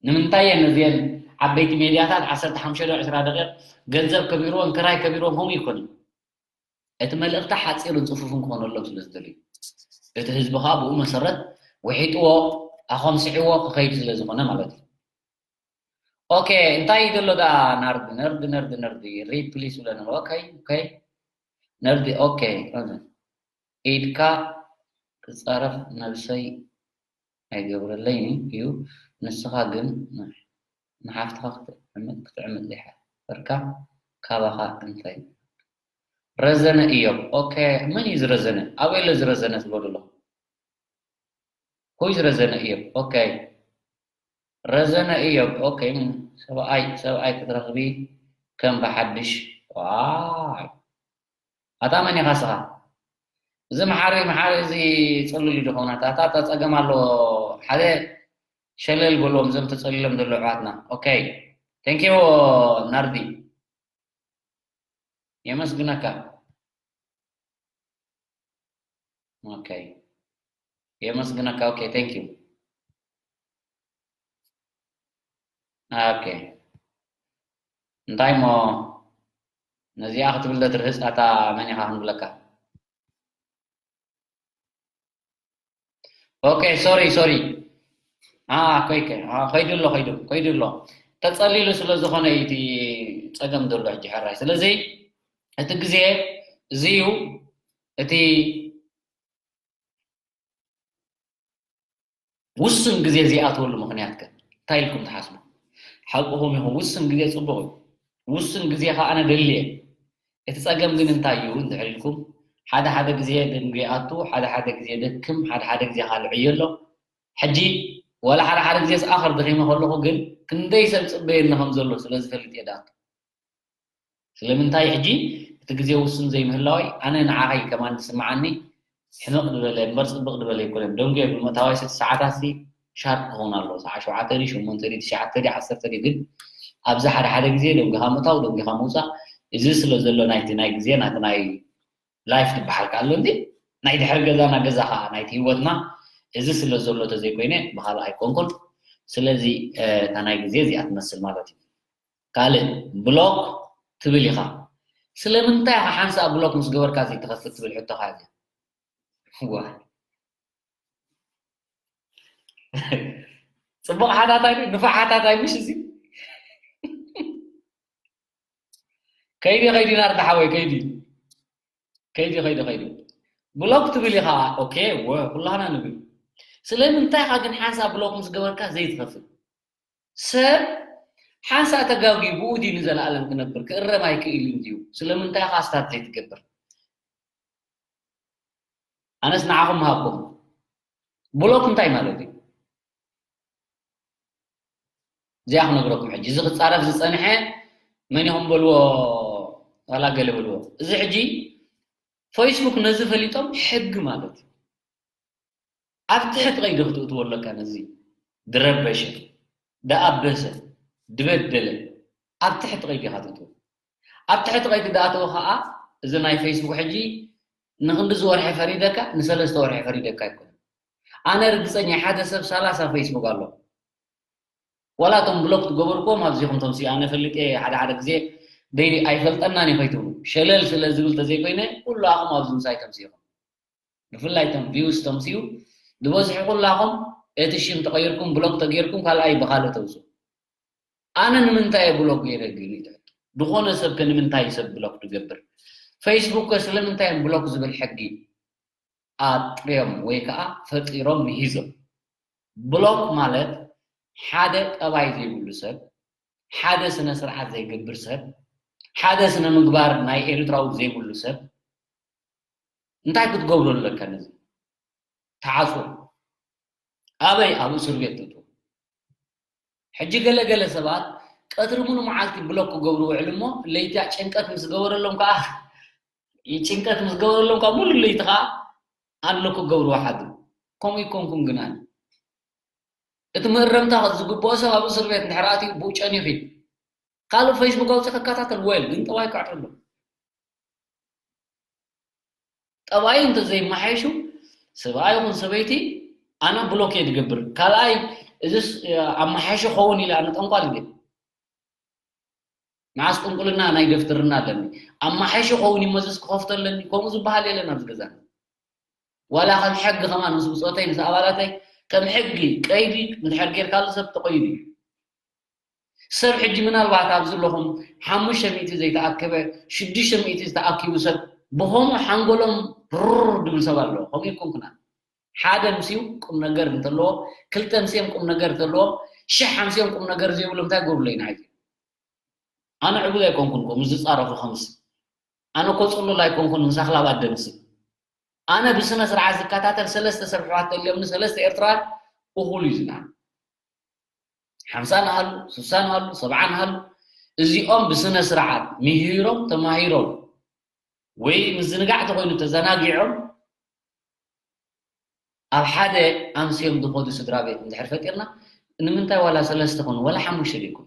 ንምንታይ እየን እዚአን ዓበይቲ ሜድያታት ዓሰርተ ሓሙሽተ ዶ ዕስራ ደቂቕ ገንዘብ ከቢርዎን ክራይ ከቢርዎን ከምኡ ይኮን? እቲ መልእኽቲ ሓጺርን ጽፉፍን ክኾነሎም ስለ ዝደልዩ፣ እቲ ህዝቢ ኸኣ ብኡ መሰረት ውሒጥዎ ኣኾምሲዕዎ ክኸይድ ስለ ዝኾነ ማለት እዩ። ኦኬ፣ እንታይ እዩ ዘሎ ደኣ ናርዲ፣ ነርዲ፣ ነርዲ፣ ነርዲ፣ ሪድ ፕሊስ ብለኒ። ኦኬ፣ ኦኬ፣ ነርዲ፣ ኦኬ፣ ኢድካ ክጻረፍ ነብሰይ ኣይገብረለይን እዩ። ንስኻ ግን ንሓፍትኻ ክትዕምጽ ዘይሓፈርካ ካባኻ እንታይ? ረዘነ እዮብ። ኦኬ፣ መን እዩ ዝረዘነ? ኣበይ ኣሎ ዝረዘነ ትብሎ ዘለኹም? Who is ረዘነ እዮብ? ኦኬ፣ ረዘነ እዮብ። ኦኬ፣ ሰብኣይ ሰብኣይ ክትረኽቢ ከም ብሓድሽ። ዋይ፣ ኣታ መን ኢኻ ስኻ? እዚ መሓሪ መሓሪ እዚ ጽሉል እዩ ድኾና ታታ ጸገም ኣለዎ። ሓደ ሸለል በልዎም እዞም ተጸሊሎም ዘለዉ ኣሕዋትና። ኦኬ፣ ቴንኪዩ ናርዲ፣ የመስግነካ። ኦኬ፣ የመስግነካ። ኦኬ፣ ቴንኪዩ። ኦኬ፣ እንታይ እሞ ነዚኣ ክትብል ዶ ትርህጽ? ኣታ መን ኢኻ ክንብለካ? ኦኬ፣ ሶሪ ሶሪ። አ ኮይከ አ፣ ከይዱ ኣሎ፣ ከይዱ ከይዱ ኣሎ። ተጸሊሉ ስለ ዝኾነ እዩ እቲ ጸገም ዘሎ ሕጂ ሕራይ። ስለዚ እቲ ግዜ እዚ እዩ፣ እቲ ውሱን ግዜ ዘይኣትወሉ ምኽንያት ከ እንታይ ኢልኩም ትሓስቡ? ሓቅኹም ኢኹም፣ ውሱን ግዜ ጽቡቕ እዩ። ውሱን ግዜ ኸኣ ኣነ ደልየ። እቲ ጸገም ግን እንታይ እዩ እንድሕር ኢልኩም፣ ሓደ ሓደ ግዜ ደንጉ ይኣቱ፣ ሓደ ሓደ ግዜ ደክም፣ ሓደ ሓደ ግዜ ኻልዕ እዩ ኣሎ። ሕጂ ዋላ ሓደ ሓደ ግዜስ ኣኸር ደኺመ ከለኹ ግን ክንደይ ሰብ ጽበየኒ ከም ዘሎ ስለ ዝፈልጥ እየ ድኣቱ። ስለምንታይ ሕጂ እቲ ግዜ ውሱን ዘይምህላወይ ኣነ ንዓኸይ ከማን ዝስምዓኒ ሕምቕ ዝበለ እምበር ጽብቕ ዝበለ ኣይኮነን። ደንጉየ ብምእታዋይ ሰቲ ሰዓታት ሲ ሻርፕ ክኸውን ኣለዎ። ሰዓት ሸውዓተ ድዩ፣ ሸሞንተ ድዩ፣ ትሽዓተ ድዩ፣ ዓሰርተ ድዩ፣ ግን ኣብዚ ሓደ ሓደ ግዜ ደንጊኻ ምእታው፣ ደንጊኻ ምውጻእ፣ እዚ ስለ ዘሎ ናይቲ ናይ ግዜ ናቲ ናይ ላይፍ ዝበሃል ቃል ኣሎ እንዲ ናይ ድሕሪ ገዛና ገዛ ኸዓ ናይቲ ህይወትና እዚ ስለ ዘሎ ተዘይኮይነ ብኻልእ ኣይኮንኩን። ስለዚ እታ ናይ ግዜ እዚኣ ትመስል ማለት እዩ። ካልእ ብሎክ ትብል ኢኻ። ስለምንታይ ኢኻ ሓንሳእ ብሎክ ምስ ገበርካ ዘይትኸፍት ትብል ሕቶኻ እያ። ዋ። ጽቡቕ ሓታታይ ድዩ? ንፉዕ ሓታታይ ምሽ እዚ? ከይዲ፣ ከይዲ ናርዳ ሓወይ፣ ከይዲ። ከይዲ፣ ከይዲ፣ ከይዲ። ብሎክ ትብል ኢኻ። ኦኬ፣ ወ-፣ ኩላህና ንብል። ስለምንታይ ኢኻ ግን ሓንሳእ ብሎክ ምስ ገበርካ ዘይትኸፍት? ሰብ ሓንሳእ ተጋግዩ ብኡ ድዩ ንዘለኣለም ክነብር? ክእረም ኣይክእልን ድዩ? ስለምንታይ ኢኻ ስታት ዘይትገብር? ኣነስ ንዓኹም ምሃብኩም። ብሎክ እንታይ ማለት እዩ? እዚኣ ክነግረኩም ሕጂ። እዚ ክጻረፍ ዝጸንሐ መን ኢኹም በልዎ፣ ዋላ ገለ በልዎ። እዚ ሕጂ ፌስቡክ ነዚ ፈሊጦም ሕጊ ማለት እዩ። ኣብ ትሕቲ ቀይዲ ክትእትዎ ኣለካ ነዚ ድረበሸ፣ ድኣበሰ፣ ድበደለ። ኣብ ትሕቲ ቀይዲ ኢኻ ትእትዎ። ኣብ ትሕቲ ቀይዲ ድኣተወ ኸኣ፣ እዚ ናይ ፌስቡክ ሕጂ ንኽንዲ ዝወርሒ ፈሪደካ፣ ንሰለስተ ወርሒ ፈሪደካ ኣይኮነን። ኣነ ርግጸኛ፣ ሓደ ሰብ ሰላሳ ፌስቡክ ኣሎ። ዋላ እቶም ብሎክ ትገበርኩዎም ኣብዚኹም ተምስዩ። ኣነ ፈሊጠ ሓደ ሓደ ግዜ ደይ ኣይፈልጠናን እዩ ከይትብሉ። ሸለል ስለ ዝብል ተዘይኮይነ፣ ኩሉ ኣኹም ኣብዚ ምሳይ ተምስዩኹም። ብፍላይ እቶም ቪውስ ተምስዩ ዝበዝሑ ኩላኹም እቲ ሽም ተቐይርኩም ብሎክ ተገይርኩም ካልኣይ ብኻልእ ተውፅኡ። ኣነ ንምንታይ እየ ብሎክ ገይረ ግን ይትሕቱ? ዝኾነ ሰብ ከ ንምንታይ ሰብ ብሎክ ዝገብር? ፌስቡክ ከ ስለምንታይ እዮም ብሎክ ዝብል ሕጊ ኣጥርዮም ወይ ከዓ ፈጢሮም ምሂዞም? ብሎክ ማለት ሓደ ጠባይ ዘይብሉ ሰብ፣ ሓደ ስነ ስርዓት ዘይገብር ሰብ፣ ሓደ ስነ ምግባር ናይ ኤርትራዊ ዘይብሉ ሰብ እንታይ ክትገብሮ ኣለካ ነዚ? ተዓጽዎ። ኣበይ? ኣብ እስር ቤት ትእትዎ። ሕጂ ገለ ገለ ሰባት ቀትሪ ሙሉ መዓልቲ ብሎክ ክገብሩ ውዕል እሞ ለይቲ ጭንቀት ምስ ገበረሎም ከዓ ጭንቀት ምስ ገበረሎም ከዓ ሙሉ ለይቲ ከዓ ኣንሎክ ክገብሩ ሓድሩ። ከምኡ ይኮንኩም ግን ኣነ እቲ መእረምታ ዝግብኦ ሰብ ኣብ እስር ቤት እንድሕር ኣትዩ ብኡ ጨኒኹ እዩ። ካልእ ፌስቡክ ኣውፂ ክከታተል ወል ግን ጠባይ ክዕርሉ ጠባይ እንተ ዘይመሓየሹ ሰብኣይ ይኹን ሰበይቲ ኣነ ብሎክ እየ ዝገብር። ካልኣይ እዚስ ኣመሓየሹ ኸውን ኢለ ኣነ ጠንቋል እየ። መዓስ ጥንቁልና ናይ ገፍትርና ኣለኒ ኣመሓየሹ ኸውን እዩ መዘዝ ክኸፍቶ ኣለኒ ከምኡ ዝበሃል የለን ኣብዚ ገዛና። ዋላ ከም ሕጊ ከማን ምስ ብፆተይ ምስ ኣባላተይ ከም ሕጊ ቀይዲ እንድሕር ጌርካሉ ሰብ ተቆይዱ እዩ። ሰብ ሕጂ ምናልባት ኣብዚ ኣለኹም ሓሙሽተ ሚእቲ ዘይተኣከበ ሽዱሽተ ሚእቲ ዝተኣኪቡ ሰብ ብኸምኡ ሓንጎሎም ሩር ድብል ሰብ ኣሎ። ከምኡ ይኮንኩና ሓደ ምሲዩ ቁም ነገር እንተለዎ ክልተ ምሲዮም ቁም ነገር እንተለዎም ሽሕ ሓምሲዮም ቁም ነገር ዘይብሉ እንታይ ገብርለይ ንዓይ ኣነ ዕቡድ ኣይኮንኩን እኮ ምስ ዝጻረፉ ከምስ ኣነ እኮ ጽሉል ኣይኮንኩን ምስ ኣኽላብ ኣደ ምስ ኣነ ብስነ ስርዓት ዝከታተል ሰለስተ ሰብ ሕዋት ተልዮምኒ ሰለስተ ኤርትራውያን እኹል እዩ ዝና ሓምሳ ንሃሉ ስሳ ንሃሉ ሰብዓ ንሃሉ እዚኦም ብስነ ስርዓት ምሂሮም ተማሂሮም ወይ ምዝንጋዕ ተኮይኑ ተዘናጊዖም ኣብ ሓደ ኣምስዮም ዝኸዱ ስድራ ቤት እንድሕር ፈጢርና፣ ንምንታይ ዋላ ሰለስተ ኮኑ፣ ዋላ ሓሙሽተ ዘይኮኑ?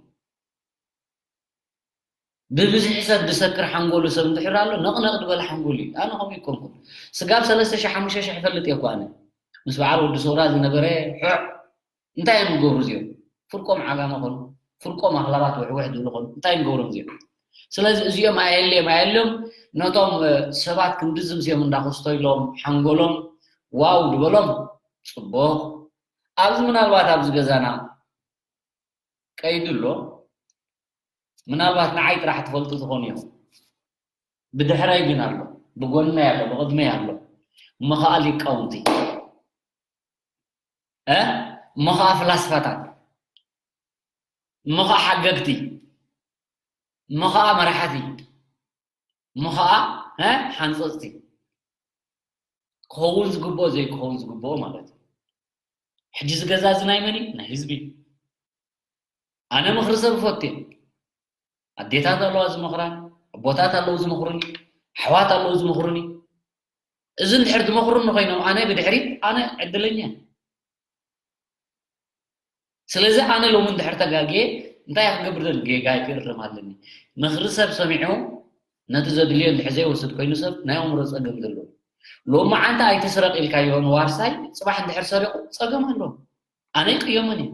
ብብዝሒ ሰብ ዝሰክር ሓንጎሉ ሰብ እንድሕር ኣሎ፣ ነቕነቕ ዝበለ ሓንጎሉ እዩ። ኣነ ከምኡ ኣይኮንኩን። ስጋብ ሰለስተ ሽሕ ሓሙሽተ ሽሕ ይፈልጥ እየ እኮ ኣነ። ምስ በዓል ወዲ ሰውራ ዝነበረ ሑዕ እንታይ እዮም ዝገብሩ እዚኦም? ፍርቆም ዓጋመ ኾኑ፣ ፍርቆም ኣኽላባት ውሕውሕ ዝብሉ ኾኑ፣ እንታይ እዮም ዝገብሮም እዚኦም? ስለዚ እዚኦም ኣየልዮም ኣየልዮም ነቶም፣ እ፣ ሰባት ክንድዚ ምስዮም እንዳኸስቶ ኢሎም ሓንጎሎም ዋው ዝበሎም ጽቡቕ። ኣብዚ ምናልባት ኣብዚ ገዛና ቀይዱ ኣሎ። ምናልባት ንዓይ ጥራሕ ትፈልጡ ትኾኑ ኢኹም። ብድሕረይ ግን ኣሎ፣ ብጎነይ ኣሎ፣ ብቕድመይ ኣሎ። እሞ ኸኣ ሊቃውንቲ፣ እ? እሞ ኸኣ ፍላስፋታት፣ እሞ ኸኣ ሓገግቲ፣ እሞ ኸኣ መራሕቲ፣ እሞ ኸኣ፣ እ? ሓንጸጽቲ። ክኸውን ዝግብኦ ዘይክኸውን ዝግብኦ ማለት እዩ። ሕጂ እዚ ገዛ እዚ ናይ መን እዩ? ናይ ህዝቢ እዩ። ኣነ ምኽሪ ሰብ እፈቱ እየ። ኣዴታት ኣለዋ ዝመኽራኒ፣ ኣቦታት ኣለዉ ዝመኽሩኒ፣ ኣሕዋት ኣለዉ ዝመኽሩኒ። እዚ እንድሕር ዝመኽሩኒ ኮይኖም ኣነ ብድሕሪት ኣነ ዕድለኛ እየ። ስለዚ ኣነ ሎሚ እንድሕር ተጋግየ እንታይ ክገብር ደሊ? ጌጋይ ክእርም ኣለኒ። ምኽሪ ሰብ ሰሚዑ ነቲ ዘድልዮ እንድሕር ዘይወስድ ኮይኑ ሰብ ናይ ኣእምሮ ጸገም ዘለዎ። ሎሚ ዓንተ ኣይትስረቕ ኢልካዮ ንዋርሳይ ጽባሕ እንድሕር ሰሪቑ ጸገም ኣለዎ። ኣነ ይቅየሞን እየ።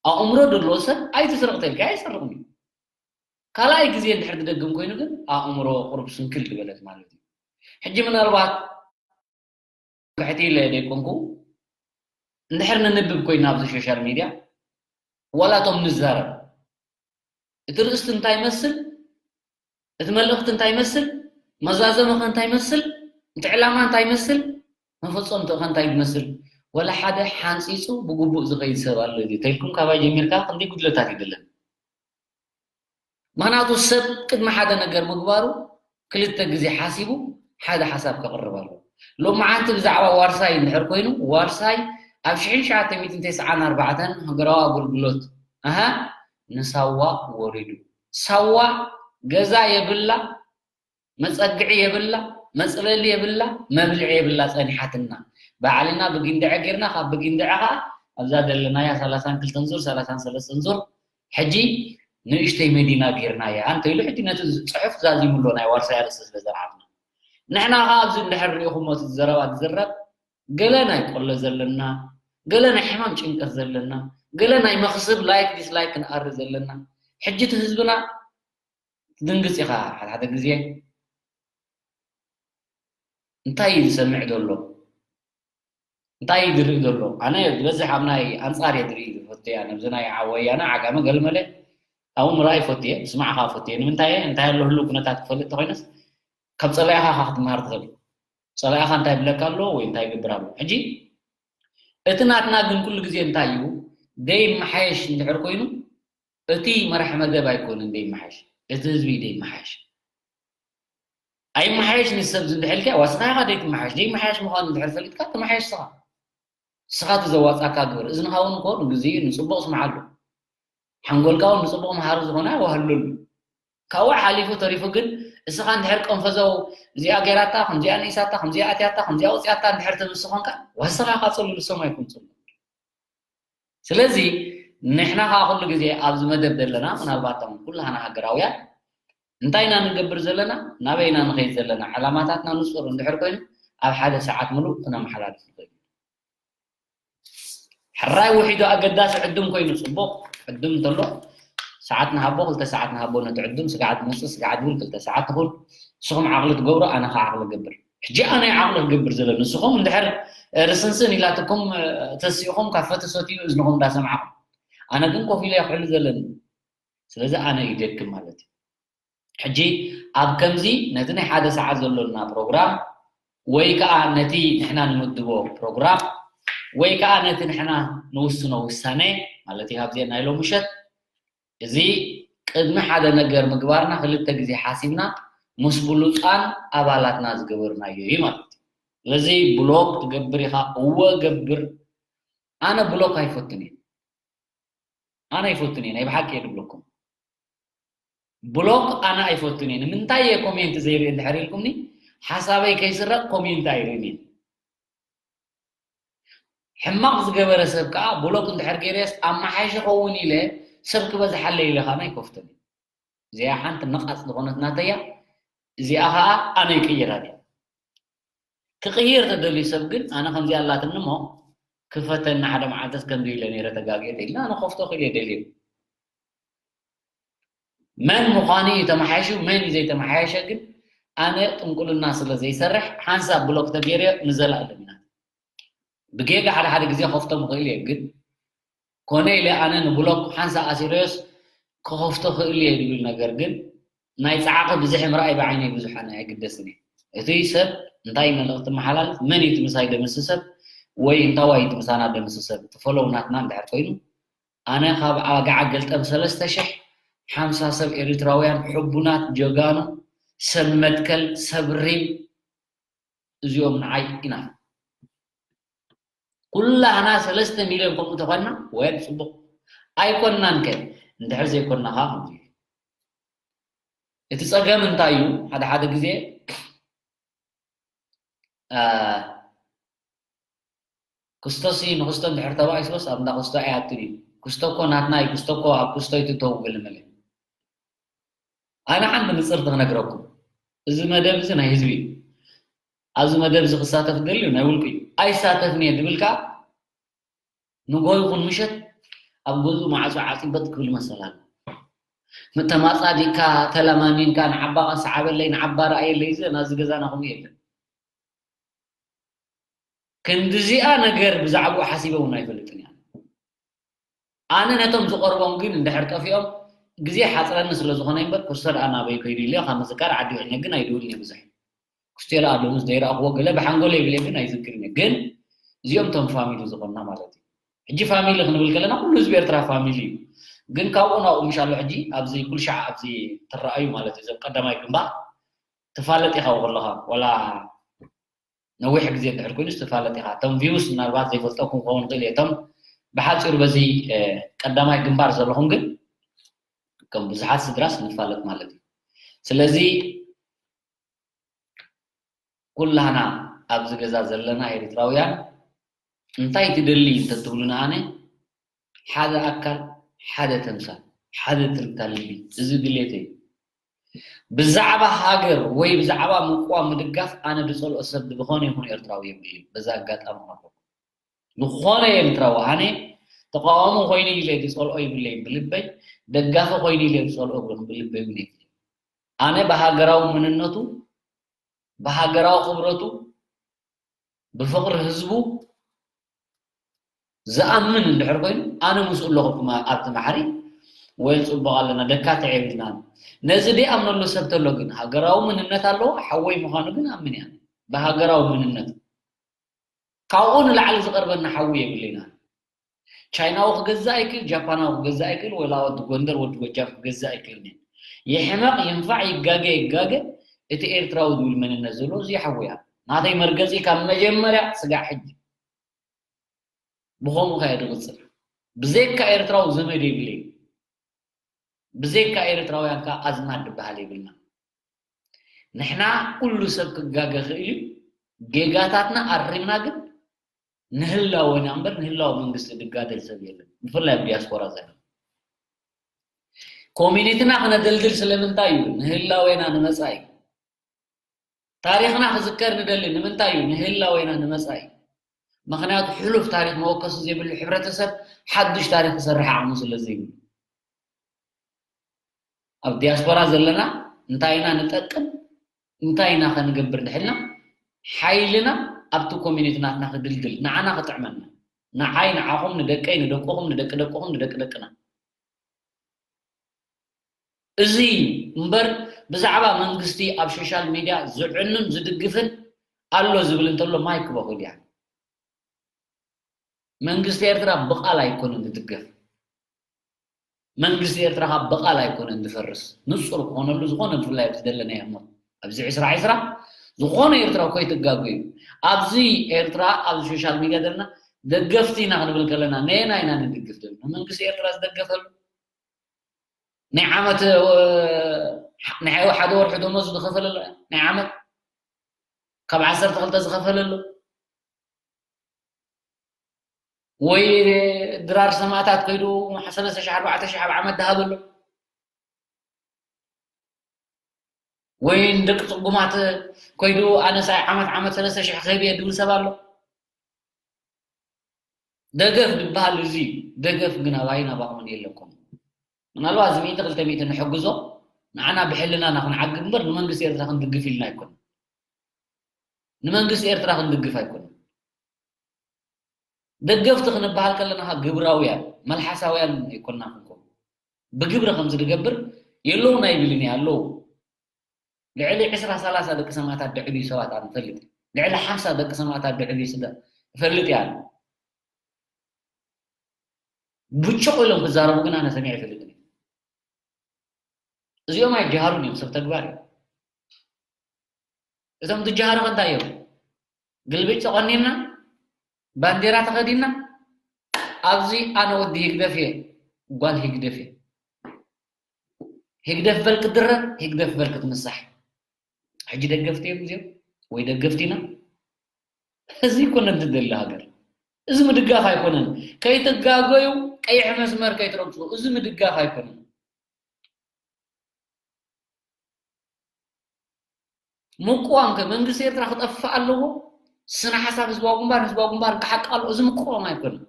ኣእምሮ ዘለዎ ሰብ ኣይትስረቕ ተልካ ኣይሰርቕን እዩ። ካልኣይ ግዜ እንድሕር ትደግም ኮይኑ ግን ኣእምሮ ቁሩብ ስንክል ዝበለት ማለት እዩ። ሕጂ ምናልባት ግሕቲ ኢለ ዘይኮንኩ እንድሕር ንንብብ ኮይና ኣብዚ ሶሻል ሚድያ ዋላ እቶም ንዛረብ እቲ ርእስቲ እንታይ ይመስል፣ እቲ መልእኽቲ እንታይ ይመስል፣ መዛዘሚ ኸ እንታይ ይመስል፣ እቲ ዕላማ እንታይ ይመስል፣ መፈጸምቲ ኸ እንታይ ይመስል፣ ወላ ሓደ ሓንጺጹ ብግቡእ ዝኸይድ ሰብ ኣሎ ድዩ ተልኩም ካባይ ጀሚርካ ክንደይ ጉድለታት ይደለን። ምኽንያቱ ሰብ ቅድሚ ሓደ ነገር ምግባሩ ክልተ ግዜ ሓሲቡ ሓደ ሓሳብ ከቕርብ ኣለዎ። ሎማዓንቲ ብዛዕባ ዋርሳይ እንድሕር ኮይኑ ዋርሳይ ኣብ ሽሕን ትሽዓተ ሚእትን ተስዓን ኣርባዕተን ሃገራዊ ኣገልግሎት ኣሃ ንሳዋ ወሪዱ። ሳዋ ገዛ የብላ፣ መጸግዒ የብላ፣ መጽለሊ የብላ፣ መብልዒ የብላ ጸኒሓትና። ባዕልና ብጊንድዐ ጌርና ካብ ብጊንድዐ ኸኣ ኣብዛ ዘለናያ ሰላሳን ክልተን ዙር ሰላሳን ሰለስተን ዙር ሕጂ ንእሽተይ መዲና ጌርናያ እንተ ኢሉ ሕጂ ነቲ ጽሑፍ ዛዚሙ ኣሎ ናይ ዋርሳይ ኣርእስቲ ስለ ዘርዓብና። ንሕና ኸኣ ኣብዚ እንድሕር ርኢኹሞ እቲ ዘረባ ዝዝረብ ገለ ናይ ቆሎ ዘለና፣ ገለ ናይ ሕማም ጭንቀት ዘለና፣ ገለ ናይ መኽስብ ላይክ ዲስላይክ ክንኣሪ ዘለና። ሕጂ እቲ ህዝብና ትድንግጽ ኢኻ ሓደ ሓደ ግዜ። እንታይ እዩ ዝሰምዕ ዘሎ? እንታይ እዩ ዝርኢ ዘሎ? ኣነ ዝበዝሕ ኣብ ናይ ኣንጻር እየ ዝርኢ ዝፈቱ እያ። ነብዚ ናይ ዓ-፣ ወያነ ዓጋመ ገልመለ ኣብኡ ምርኣይ ይፈቱ እየ፣ ምስማዕ ከኣ ይፈቱ እየ። ንምንታይ እየ? እንታይ ኣሎ ህሉው ኩነታት ክፈልጥ እንተኾይነስ ካብ ጸላኢኻ ኢኻ ክትመሃር ትኽእል። ጸላኢኻ እንታይ ይብለካ ኣሎ ወይ እንታይ ይገብር ኣሎ? ሕጂ እቲ ናትና ግን ኩሉ ግዜ እንታይ እዩ? ደይመሓየሽ እንድሕር ኮይኑ እቲ መራሒ መደብ ኣይኮነን ደይመሓየሽ፣ እቲ ህዝቢ እዩ ደይመሓየሽ። ኣይመሓየሽ ንሰብ ዝንድሕልካ ዋስኻ ኢኻ ደይትመሓየሽ። ደይመሓየሽ ምዃኑ እንድሕር ፈሊጥካ ተመሓየሽ ስኻ። ስኻ እቲ ዘዋጻካ ግበር። እዝንኻ እውን እኮ ንግዜኡ ንጽቡቕ ስምዓሉ። ሓንጎልካ እውን ንጽቡቕ መሃሪ ዝኾነ ኣዋህልሉ። ካብኡ ሓሊፉ ተሪፉ ግን እስኻ እንድሕር ቀንፈዘው እዚኣ ገይራታ፣ ከምዚኣ ንኢሳታ፣ ከምዚኣ ኣትያታ፣ ከምዚኣ ወጽያታ እንድሕር ትምስ ኾንካ ዋስኻ ኢኻ ጽሉል፣ እሶም ኣይኮን ጽሉል። ስለዚ ንሕና ኸዓ ኩሉ ግዜ ኣብዚ መደብ ዘለና ምናልባት እቶም ኩላህና ሃገራውያን እንታይ ኢና ንገብር ዘለና፣ ናበይ ኢና ንኸይድ ዘለና፣ ዕላማታትና ንጹር እንድሕር ኮይኑ ኣብ ሓደ ሰዓት ምሉእ ክነመሓላልፍ ንኽእል ኢና። ሕራይ ውሒዱ ኣገዳሲ ዕዱም ኮይኑ ጽቡቕ ዕዱም እንተሎ ሰዓት ንሃቦ፣ ክልተ ሰዓት ንሃቦ ነቲ ዕዱም፣ ስጋዕ ዝመጽእ ስጋዕ ዝብል ክልተ ሰዓት ትኹን፣ ንስኹም ዓቕሊ ትገብሩ፣ ኣነ ኸዓ ዓቕሊ እገብር። ሕጂ ኣነ እየ ዓቕሊ ክገብር ዘለኒ። ንስኹም እንድሕር፣ እ፣ ርስንስን ኢላትኩም፣ እ፣ ተሲእኹም ካፈ ተሰትዩ እዝንኹም እንዳሰማዕኹም። ኣነ ግን ኮፍ ኢለ እየ ክሕሉ ዘለኒ። ስለዚ ኣነ ይደክም ማለት እዩ። ሕጂ ኣብ ከምዚ ነቲ ናይ ሓደ ሰዓት ዘሎና ፕሮግራም ወይ ከኣ ነቲ ንሕና ንምድቦ ፕሮግራም ወይ ከኣ ነቲ ንሕና ንውስኖ ውሳኔ ማለት እዩ፣ ኣብዚ ናይ ሎሚ ምሸት እዚ ቅድሚ ሓደ ነገር ምግባርና ክልተ ግዜ ሓሲብና ምስ ብሉጻን ኣባላትና ዝገበርናዮ እዩ ማለት እዩ። ስለዚ ብሎክ ትገብር ኢኻ? እወ እገብር። ኣነ ብሎክ ኣይፈቱን እየ። ኣነ ኣይፈቱን እየ፣ ናይ ብሓቂ እየ ዝብለኩም። ብሎክ ኣነ ኣይፈቱን እየ። ንምንታይ እየ ኮሜንት ዘይርኢ እንድሕር ኢልኩምኒ፣ ሓሳበይ ከይስረቕ ኮሜንት ኣይርእን እየ። ሕማቕ ዝገበረ ሰብ ከዓ ብሎክ እንድሕር ገይረስ ኣመሓይሸ ኸውን ኢለ ሰብ ክበዝሓለይ ኢለ ከዓ ኣይከፍቶን እየ። እዚኣ ሓንቲ ነቓጽ ዝኾነት ናተያ፣ እዚኣ ከዓ ኣነ ይቅይራ እየ። ክቕይር ተደልዩ ሰብ ግን ኣነ ከምዚኣ ኣላትኒ እሞ ክፈተኒ ሓደ መዓልትስ ከምዚ ኢለ ነይረ ተጋግየ ኢልና ኣነ ከፍቶ ክእል እየ ደልየ። መን ምዃኑ እዩ ተመሓይሹ፣ መን እዩ ዘይተመሓየሸ ግን ኣነ ጥንቁልና ስለ ዘይሰርሕ ሓንሳብ ብሎክ ተገይረ ንዘላለም ኢና። ብጌጋ ሓደ ሓደ ግዜ ከፍቶም ይኽእል እየ ግን ኮነ ኢለ ኣነ ንብሎክ ሓንሳብ ኣሲረዮስ ክኸፍቶ ክእል እየ ዝብል ነገር ግን ናይ ጸዓቂ ብዝሒ ምርኣይ ብዓይነይ ብዙሕ ኣነ ኣይግደስን እየ። እቲ ሰብ እንታይ መልእኽቲ መሓላልፍ፣ መን እዩ እቲ ምሳይ ደምሲ ሰብ ወይ እንታዋይ እዩ እቲ ምሳና ደምሲ ሰብ፣ እቲ ፎሎው ናትና እንድሕር ኮይኑ ኣነ ካብ ኣጋዓ ገልጠም ሰለስተ ሽሕ ሓምሳ ሰብ ኤሪትራውያን ሕቡናት ጀጋኑ ሰብ መትከል ሰብ ሪም እዚኦም ንዓይ ኢና። ኩላህና ሰለስተ ሚልዮን ከምኡ ተኾንና ወይ ጽቡቕ ኣይኮንናን ከ እንድሕር ዘይኮንና ኸዓ ከምዚ እዩ። እቲ ጸገም እንታይ እዩ? ሓደ ሓደ ግዜ ክስቶሲ ንክስቶ እንድሕር ተባኢስዎስ ኣብ እንዳ ክስቶ ኣይኣቱን እዩ። ክስቶ እኮ ናትና እዩ፣ ክስቶ እኮ ኣብ ክስቶ ይትተው ግልምል። ኣነ ሓንቲ ንጽርቲ ክነግረኩም፣ እዚ መደብ እዚ ናይ ህዝቢ እዩ። ኣብዚ መደብ እዚ ክሳተፍ ደልዩ ናይ ውልቂ እዩ። ኣይሳተፍን እየ ድብል ከዓ ንጎ ይኹን ምሸት ኣብ ገዝኡ ማዕጾ ዓጺበጥ ክብል መሰል ኣሎ። ተማጻዲካ ተለማሚንካ ንዓባ ሰዓበለይ ንዓባ ረኣየለይ እዚ ናዚ ገዛና ከምኡ የለን። ክንድዚኣ ነገር ብዛዕባኡ ሓሲበ እውን ኣይፈልጥን እያ። ኣነ ነቶም ዝቐርቦም ግን እንድሕር ጠፊኦም ግዜ ሓፅረኒ ስለ ዝኾነ እምበር ክስቶ ደኣ ናበይ ከይዱ ኢለ ካብ ምዝካር ዓዲ ውዕል ግን ኣይድውልን እየ ብዙሕ። ክስቶ ደኣ ሎምስ ዘይረኣኽዎ ገለ ብሓንጎለይ ይብል እየ ግን ኣይዝክርን እየ። ግን እዚኦም እቶም ፋሚሊ ዝኾንና ማለት እዩ። ሕጂ ፋሚሊ ክንብል ከለና ኩሉ ህዝቢ ኤርትራ ፋሚሊ እዩ። ግን ካብኡ ናብኡ ምሽ ኣሎ ሕጂ ኣብዚ ኩልሻዕ ኣብዚ ትረኣዩ ማለት እዩ። እዞም ቀዳማይ ግንባር ትፋለጥ ኢኻ ከለኻ ወላ ነዊሕ ግዜ እንድሕር ኮይኑ ዝተፋለጥ ኢኻ። እቶም ቪውስ ምናልባት ዘይፈልጠኩም ክኸውን ይኽእል እየ። እቶም ብሓፂሩ በዚ ቀዳማይ ግንባር ዘለኹም ግን ከም ብዙሓት ስድራስ ንፋለጥ ማለት እዩ። ስለዚ ኩላህና ኣብዚ ገዛ ዘለና ኤርትራውያን እንታይ ትደሊ እንተትብሉና ኣነ ሓደ ኣካል፣ ሓደ ተምሳል፣ ሓደ ትርታ ልቢ እዚ ድሌተይ እዩ። ብዛዕባ ሃገር ወይ ብዛዕባ ምቅዋም ምድጋፍ ኣነ ዝጸልኦ ሰብ ዝኾነ ይኹን ኤርትራዊ የብለይን። በዚ ኣጋጣሚ ክነግረኩም ዝኾነ ኤርትራዊ ኣነ ተቃዋሚ ኮይኑ ኢለ ዝጸልኦ የብለይን ብልበይ፣ ደጋፊ ኮይኑ ኢለ ዝጸልኦ ብልበይ እውን የብለይን። ኣነ ብሃገራዊ መንነቱ ብሃገራዊ ክብረቱ ብፍቕሪ ህዝቡ ዝኣምን እንድሕር ኮይኑ ኣነ ምስኡ ኣለኹ ኣብቲ ማዕሪ ወይ ፅቡቕ ኣለና ደካ ተዔቢልና ነዚ ደይኣምነሉ ሰብ ተሎ ግን ሃገራዊ መንነት ኣለዎ ሓወይ ምዃኑ ግን ኣምን እያ ብሃገራዊ መንነት ካብኡ ንላዕሊ ዝቐርበና ሓዊ የብልና ቻይናዊ ክገዛእ ኣይክእል ጃፓናዊ ክገዛእ ኣይክእል ወላ ወዲ ጎንደር ወዲ ጎጃም ክገዛእ ኣይክእልን እዩ ይሕመቕ ይንፋዕ ይጋገ ይጋገ እቲ ኤርትራዊ ዝብል መንነት ዘሎ እዚ ሓዊ እያ ናተይ መርገፂ ካብ መጀመርያ ስጋዕ ሕጂ ብኸምኡ ከ እየ ዝቕፅል ብዘይካ ኤርትራዊ ዘመድ የብለይ ብዘይካ ኤርትራውያን ከ ኣዝማድ ዝበሃል የብልና ንሕና ኩሉ ሰብ ክጋገ ክእል እዩ ጌጋታትና ኣሪምና ግን ንህላወና እምበር ንህላወ መንግስቲ ዝጋደል ሰብ የለን ብፍላይ ኣብ ዲያስፖራ ዘሎ ኮሚኒቲና ክነደልድል ስለምንታይ እዩ ንህላወና ንመፃኢ ታሪኽና ክዝከር ንደሊ ንምንታይ እዩ ንህላወና ንመፃኢ ምኽንያቱ ሕሉፍ ታሪኽ መወከሲ ዘይብሉ ሕብረተሰብ ሓዱሽ ታሪኽ ክሰርሕ ዓቕሚ ስለ ዘይብሉ ኣብ ዲያስፖራ ዘለና እንታይ ኢና ንጠቅም እንታይ ኢና ከንገብር ድሕልና ሓይልና ኣብቲ ኮሚኒቲ ናትና ክድልድል ንዓና ክጥዕመና ንዓይ ንዓኹም ንደቀይ ንደቅኹም ንደቂ ደቅኹም ንደቂ ደቅና እዚ እምበር ብዛዕባ መንግስቲ ኣብ ሶሻል ሚድያ ዝዕኑን ዝድግፍን ኣሎ ዝብል እንተሎ ማይክ በኹል እያ መንግስቲ ኤርትራ ብቓል ኣይኮነን ዝድገፍ መንግስቲ ኤርትራ ካብ ብቓል ኣይኮነን ዝፈርስ ንፁር ክኾነሉ ዝኾነ ብፍላይ ኣብዚ ዘለናዮ እሞ ኣብዚ ዕስራ ዕስራ ዝኾነ ኤርትራ ኮይትጋጉ እዩ ኣብዚ ኤርትራ ኣብዚ ሶሻል ሚድያ ዘለና ደገፍቲ ኢና ክንብል ከለና ነየና ኢና ንድግፍ ዘለና መንግስቲ ኤርትራ ዝደገፈሉ ናይ ዓመት ናይ ሓደ ወርሒ ደሞዝ ዝኸፈለ ኣሎ ናይ ዓመት ካብ ዓሰርተ ክልተ ዝኸፈለ ኣሎ ወይ ድራር ሰማእታት ከይዱ ሰለስተ ሺሕ ኣርባዕተ ሺሕ ኣብ ዓመት ድሃበሉ፣ ወይ ንደቂ ጽጉማት ከይዱ ኣነሳይ ዓመት ዓመት ሰለስተ ሺሕ ክህብ እየ ድብል ሰብ ኣሎ። ደገፍ ዝበሃል እዚ ደገፍ ግን ኣባይን ኣባኹምን የለኩም። ምናልባት እዚ ሚእቲ ክልተ ሚእቲ ንሕግዞ፣ ንዓና ብሕልናና ክንዓግብ እምበር ንመንግስቲ ኤርትራ ክንድግፍ ኢልና ኣይኮነን። ንመንግስቲ ኤርትራ ክንድግፍ ኣይኮነን። ደገፍቲ ክንበሃል ከለና ግብራውያን፣ መልሓሳውያን ኣይኮንና ክንከውን። ብግብሪ ከምዚ ዝገብር የለውን ኣይብልን እየ፣ ኣለዉ። ልዕሊ ዕስራ ሰላሳ ደቂ ሰማእታት ድዕብዩ ሰባት ኣነ እፈልጥ እየ። ልዕሊ ሓምሳ ደቂ ሰማእታት ድዕብዩ ስለ እፈልጥ እየ ኣነ። ብጭቕ ኢሎም ክዛረቡ ግን ኣነ ሰሚዐ ኣይፈልጥን እየ። እዚኦም ኣይጀሃሩን እዮም፣ ሰብ ተግባር እዮም። እቶም ዝጀሃሩ ከ እንታይ እዮም? ግልብጭ ተቖኒንና፣ ባንዴራ ተኸዲንና፣ ኣብዚ ኣነ ወዲ ህግደፍ እየ፣ ጓል ህግደፍ እየ። ህግደፍ በል ክድረር፣ ህግደፍ በል ክትምሳሕ። ሕጂ ደገፍቲ እዮም እዚኦም ወይ ደገፍቲ ኢና? እዚ ኣይኮነን ትደሊ ሃገር። እዚ ምድጋፍ ኣይኮነን። ከይትጋገዩ ቀይሕ መስመር ከይትረግጹ። እዚ ምድጋፍ ኣይኮነን። ምቁዋም ከ መንግስቲ ኤርትራ ክጠፍእ ኣለዎ? ስነ ሓሳብ ህዝባዊ ግንባር፣ ህዝባዊ ግንባር ክሓቅ ኣለዎ? እዚ ምቁዋም ኣይኮነን።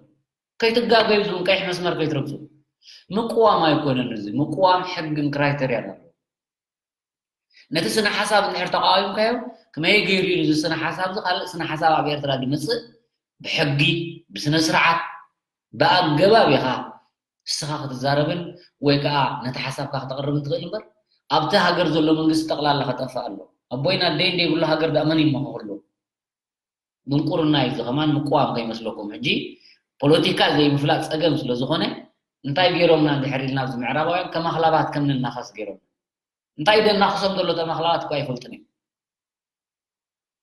ከይትጋገዩ ዝውን ቀይሕ መስመር ከይትረግጹ። ምቁዋም ኣይኮነን እዚ። ምቁዋም ሕግን ክራይተርያን ኣለዎ። ነቲ ስነ ሓሳብ እንድሕር ተቃዊምካዮ፣ ከመይ ገይሩ እዩ እዚ ስነ ሓሳብ እዚ ካልእ ስነ ሓሳብ ኣብ ኤርትራ ዝመጽእ? ብሕጊ፣ ብስነ ስርዓት፣ ብኣገባብ ኢኻ እስኻ ክትዛረብን ወይ ከኣ ነቲ ሓሳብካ ክተቕርብን ትኽእል እምበር፣ ኣብቲ ሃገር ዘሎ መንግስቲ ጠቕላላ ክጠፍእ ኣሎ። ኣቦይን ኣደይን ዘይብሉ ሃገር ደኣ መን ይመኻኽሎ? ድንቁርና እዩ፣ እዚ ከማን ምቁዋም ከይመስለኩም። ሕጂ ፖለቲካ ዘይምፍላጥ ጸገም ስለ ዝኾነ፣ እንታይ ገይሮምና እንድሕር ኢልና፣ ኣብዚ ምዕራባውያን ከም ኣኽላባት ከም ንናኸስ ገይሮም። እንታይ ደናኽሶም ዘሎ ተማኽላባት እኳ ኣይፈልጥን እዮም።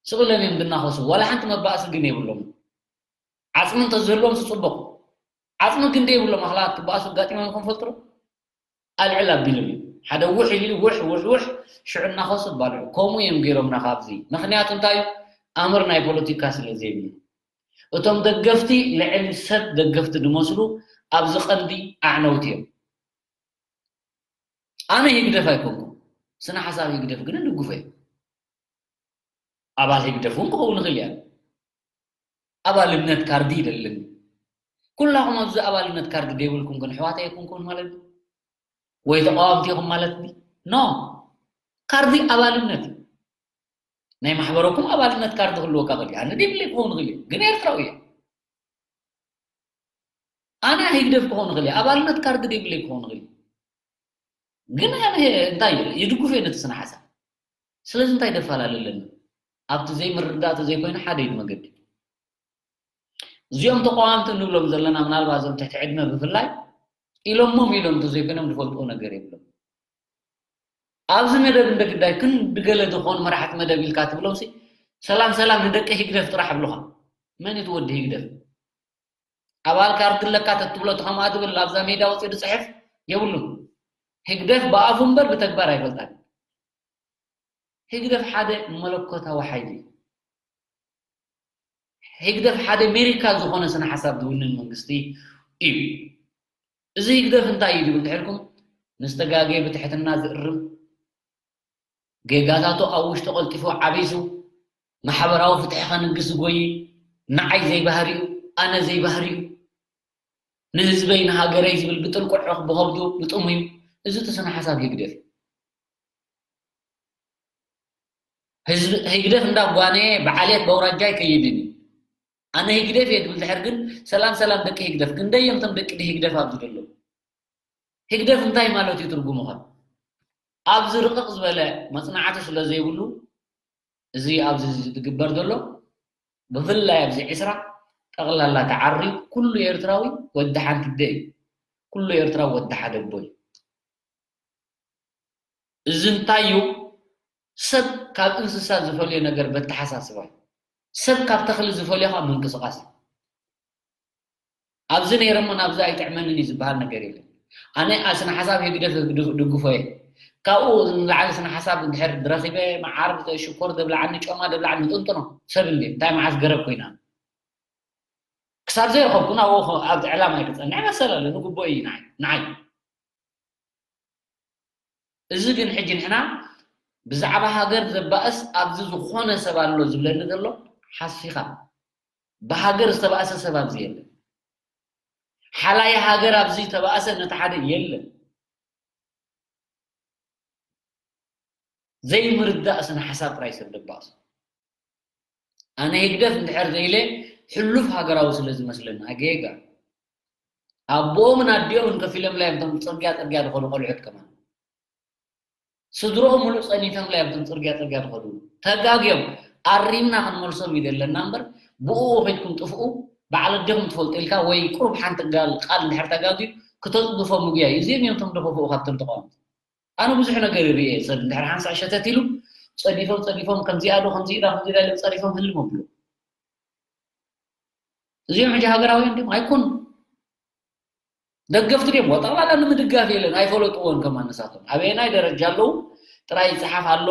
ስቕ ኢሎም እዮም ዝናኸሱ፣ ዋላ ሓንቲ መባእሲ ግን የብሎም። ዓጽሚ እንተዝህልዎም ጽቡቕ። ዓጽሚ ግን ደይብሎም ኣኽላባት ክበኣሱ ኣጋጢሞም ይኾን ፈልጥሮ? ኣልዕል ኣቢሎም እዮም። ሓደ ውሕ ኢሉ ውሕ፣ ውሕ፣ ውሕ፣ ሽዑ እናኸሱ ባልዑ። ከምኡ እዮም ገይሮምና ካብዚ። ምኽንያቱ እንታይ እዩ? ኣምር ናይ ፖለቲካ ስለ ዘይብሉ። እቶም ደገፍቲ ልዕሊ ሰብ ደገፍቲ ዝመስሉ ኣብዚ ቀንዲ ኣዕነውቲ እዮም። ኣነ ህግደፍ ኣይኮንኩን። ስነ ሓሳብ ህግደፍ ግን እድግፎ እየ። ኣባል ህግደፍ እውን ክኸውን ይኽእል እየ። ኣባልነት ካርዲ ይደልን። ኩላኹም ኣብዚ ኣባልነት ካርዲ ዘይብልኩም ግን ኣሕዋት ኣይኮንኩን ማለት ድዩ? ወይ ተቃወምቲ ኢኹም ማለት ድዩ? ኖ። ካርዲ ኣባልነት እዩ። ናይ ማሕበረኩም ኣባልነት ካርዲ ክህልወካ ይኽእል እዩ። ኣነ ዘይብለይ ክኸውን ይኽእል እዩ። ግን ኤርትራዊ እየ። ኣነ ህግደፍ ክኸውን ይኽእል እየ። ኣባልነት ካርዲ ዘይብለይ ክኸውን ይኽእል እዩ። ግን ኣነ እንታይ ይድግፎ እየ ነቲ ስነ ሓሳብ። ስለዚ እንታይ ደፈላለ ኣለና? ኣብቲ ዘይምርዳእ ተዘይኮይኑ ሓደ እዩ መገዲ። እዚኦም ተቃወምቲ እንብሎም ዘለና ምናልባት እዞም ትሕቲ ዕድመ ብፍላይ ኢሎሞም ኢሎም እንተዘይኮይኖም ዝፈልጥዎ ነገር የብሎም። ኣብዚ መደብ እንደ ግዳይ ክንዲ ገለ ዝኾኑ መራሕቲ መደብ ኢልካ ትብሎም ሲ ሰላም ሰላም ንደቂ ህግደፍ ጥራሕ ብሉኻ። መን እዩ እቲ ወዲ ህግደፍ? ኣባል ካርዲ ኣለካ ተትብሎ እቲ ከምኣ ትብል ኣብዛ ሜዳ ወፂኡ ዝፅሕፍ የብሉን። ህግደፍ ብኣፉ እምበር ብተግባር ኣይፈልጣን። ህግደፍ ሓደ መለኮታዊ ሓይሊ እዩ። ህግደፍ ሓደ ሜሪካ ዝኾነ ስነ ሓሳብ ዝውንን መንግስቲ እዩ። እዚ ህግደፍ እንታይ እዩ ዝብል ድሕርኩም ንዝተጋገየ ብትሕትና ዝእርም ጌጋታቱ ኣብ ውሽጡ ቀልጢፉ ዓቢሱ ማሕበራዊ ፍትሒ ከንግስ ዝጎይ ንዓይ ዘይባህሪኡ ኣነ ዘይባህሪኡ ንህዝበይ ንሃገረይ ዝብል ብጥልቁዕ ብኸብዱ ብጥሙዩ እዚ እቲ ስነ ሓሳብ ህግደፍ እዩ። ህዝቢ ህግደፍ እንዳጓነየ ብዓሌት በውራጃ ኣይከይድን እዩ። ኣነ ህግደፍ እየ ትብል ድሕር ግን ሰላም ሰላም ደቂ ህግደፍ ክንደይ እዮም እቶም ደቂ ህግደፍ ኣብዚ ዘለዉ? ህግደፍ እንታይ ማለት እዩ ትርጉሙ ኸ? ኣብዚ ርቕቕ ዝበለ መጽናዕቲ ስለ ዘይብሉ እዚ ኣብዚ ዝግበር ዘሎ ብፍላይ ኣብዚ ዕስራ ጠቕላላ ተዓርዩ ኩሉ ኤርትራዊ ወዲ ሓንቲ ኣደ እዩ። ኩሉ ኤርትራዊ ወዲ ሓደ ኣቦ እዩ። እዚ እንታይ እዩ? ሰብ ካብ እንስሳ ዝፈልዮ ነገር በተሓሳስባ እዩ። ሰብ ካብ ተኽሊ ዝፈልዮ ካብ ምንቅስቃስ እዩ። ኣብዚ ነይረ እሞ ናብዚ ኣይጥዕመንን እዩ ዝበሃል ነገር የለን። ኣነ ኣስነ ሓሳብ ህግደፍ ድግ- ድግፎ እየ። ካብኡ ንላዕሊ ስነ ሓሳብ እንድሕር ረኺበ መዓር ሽኮር ደብላዓኒ ጮማ ደብላዓኒ ጥንጥኖ ሰብ እንዲ እንታይ መዓስ ገረብ ኮይና ክሳብ ዘይረኸብኩ ናብኡ ኸ-፣ ኣብቲ ዕላማ ክጸንዕ መሰል ኣሎ፣ ንግቡእ እዩ ንዓይ፣ ንዓይ። እዚ ግን ሕጂ ንሕና ብዛዕባ ሃገር ዘባእስ ኣብዚ ዝኾነ ሰብ ኣሎ ዝብለኒ ዘሎ ሓሲኻ። ብሃገር ዝተባእሰ ሰብ ኣብዚ የለን። ሓላይ ሃገር ኣብዚ ዝተባእሰ ነቲ ሓደ የለን። ዘይምርዳእ ስነ ሓሳብ ጥራይ ሰብ ደባእሱ። ኣነ ህግደፍ እንድሕር ዘይለ ሕሉፍ ሃገራዊ ስለ ዝመስለኒ ኣገየጋ ኣቦኦምን ኣዲኦምን ከፊሎምላ እዮም እቶም ጽርግያ ጽርግያ ዝኾኑ ቆልዑት ከማን። ስድሮኦም ሙሉእ ጸኒቶምላ እዮም እቶም ጽርግያ ጽርግያ ዝኾኑ። ተጋግዮም ኣሪምና ክንመልሶም እዩ ዘለና እምበር ብኡ ኸይድኩም ጥፍኡ በዓል ኣዴኹም ትፈልጡ ኢልካ ወይ ቁሩብ ሓንቲ ጋል ቃል እንድሕር ተጋግዩ ክተጽድፎም ምግያ እዩ። እዚኦም እዮም እቶም ደፈፍኡ ካብቶም ተቃወምቲ። ኣነ ብዙሕ ነገር ይርእየ። ሰብ እንድሕር ሓንሳእ ሸተት ኢሉ ጸዲፎም ጸዲፎም ከምዚኣ ዶ ከምዚ ኢላ ከምዚ ኢላ ኢሎም ጸዲፎም ህልም ኣብሉ። እዚኦም ሕጂ ሃገራውያን ድዮም ኣይኮኑ። ደገፍቲ ድዮም ጠቕላላ ንምድጋፍ የለን ኣይፈለጥዎን። ከማን ንሳቶም ኣበየናይ ደረጃ ኣለዉ ጥራይ ይጽሓፍ ኣሎ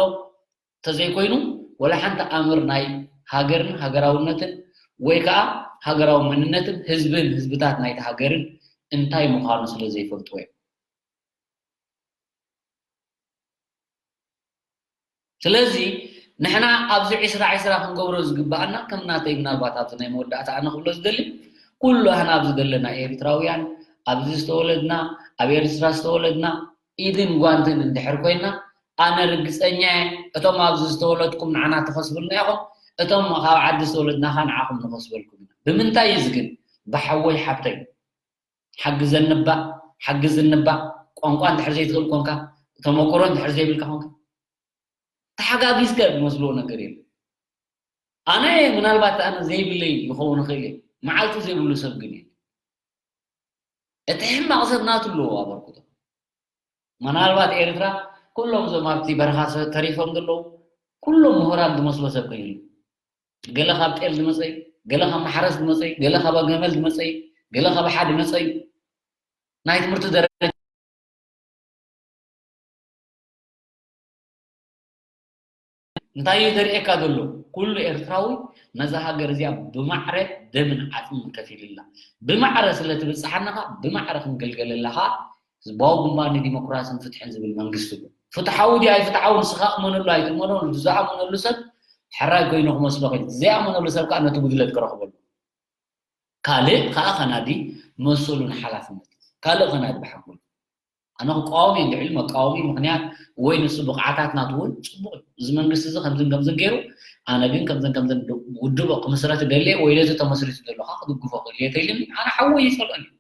ተዘይኮይኑ ወላ ሓንቲ ኣምር ናይ ሃገርን ሃገራውነትን ወይ ከዓ ሃገራዊ መንነትን ህዝብን ህዝብታት ናይቲ ሃገርን እንታይ ምዃኑ ስለ ዘይፈልጥዎ እዮም። ስለዚ ንሕና ኣብዚ ዕስራ ዕስራ ክንገብሮ ዝግባኣና ከም ናተይ ምናልባት ኣብዚ ናይ መወዳእታ ኣነ ክብሎ ዝደሊ ኩሉ ኣህና ኣብዚ ዘለና ኤርትራውያን ኣብዚ ዝተወለድና ኣብ ኤርትራ ዝተወለድና ኢድን ጓንትን እንድሕር ኮይና ኣነ ርግፀኛ እየ እቶም ኣብዚ ዝተወለድኩም ንዓና ተኸስብልና ኢኹም እቶም ካብ ዓዲ ዝተወለድናኻ ንዓኹም ንኸስበልኩም ኢና ብምንታይ እዚ ግን ብሓወይ ሓብተይ ሓግዘኒ እባ ሓግዝኒ እባ ቋንቋ እንድሕር ዘይትኽእል ኮንካ ተመክሮ እንድሕር ዘይብልካ ኮንካ ተሓጋጊዝካ ዝመስልዎ ነገር የለ ኣነ ምናልባት ኣነ ዘይብለይ ይኸውን ይኽእል እየ መዓልቲ ዘይብሉ ሰብ ግን የለ እቲ ሕማቕ ሰብ ናቱ ኣለዎ ኣበርክቶ ምናልባት ኤርትራ ኩሎም እዞም ኣብቲ በረኻ ተሪፎም ዘለዉ ኩሎም ምሁራን ዝመስሎ ሰብ ከይህሉ ገለ ካብ ጤል ዝመፀ እዩ፣ ገለ ካብ ማሕረስ ዝመፀ እዩ፣ ገለ ካብ ኣገመል ዝመፀ እዩ፣ ገለ ካብ ሓ ዝመፀ እዩ። ናይ ትምህርቲ ደረጃ እንታይ እዩ ዘርእየካ ዘሎ? ኩሉ ኤርትራዊ ነዛ ሃገር እዚኣ ብማዕረ ደምን ዓፅምን ከፊልላ። ብማዕረ ስለ ትብፅሓና ከዓ ብማዕረ ክንግልገለላ ከዓ ህዝባዊ ግንባር ንዲሞክራስን ፍትሕን ዝብል መንግስቲ ኣሎ። ፍትሓዊ ድዩ ኣይፍትሓዊ ንስኻ እመነሉ ኣይትእመኖ ዝኣመነሉ ሰብ ሕራይ ኮይኑ ክመስሎ ከይዱ ዘይኣመነሉ ሰብ ከዓ ነቲ ጉድለት ክረኽበሉ ካልእ ከዓ ከናዲ መሰሉን ሓላፍነት ካልእ ከናዲ ብሓጎል ኣነ ክቃወም እየ ልዕሊ መቃወሚ ምክንያት ወይ ንሱ ብቕዓታት ናትውን ፅቡቅ እዩ እዚ መንግስቲ እዚ ከምዝን ከምዝን ገይሩ ኣነ ግን ከምዘን ከምዘን ውድብ ክምስረት ደልየ ወይ ነቲ ተመስሪቱ ዘሎ ከዓ ክድግፎ ክእል እየ ተይልኒ ኣነ ሓወይ ይፀልኦን እዩ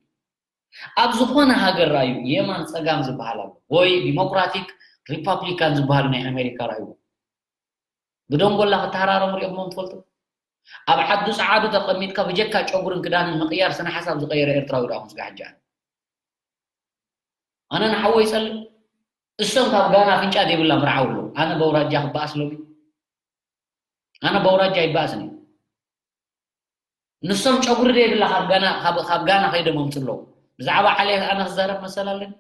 ኣብ ዝኾነ ሃገር ራእዩ የማን ጸጋም ዝበሃል ኣሎ ወይ ዲሞክራቲክ ሪፓብሊካን ዝበሃሉ ናይ ኣሜሪካ ራእዩ ብደንጎላ ክተሃራረሙ ሪኦሞ ትፈልጡ ኣብ ዓዱ ጸዓዱ ተቐሚጥካ ብጀካ ጨጉርን ክዳንን ምቕያር ስነ ሓሳብ ዝቐየረ ኤርትራዊ ዳኹም ስጋ ሕጂ ኣነ ኣነ ንሓወይ ይጸልእ እሶም ካብ ጋና ኣፍንጫ ዘይብላ ምርዓው ኣሎ ኣነ በውራጃ ክበኣስ ሎሚ ኣነ በውራጃ ይበኣስን እዩ ንሶም ጨጉሪ ደይብላ ካብ ጋና ካብ ካብ ጋና ከይዶም ኣምፅለዉ ብዛዕባ ዓሌት ኣነ ክዛረብ መሰል ኣለኒ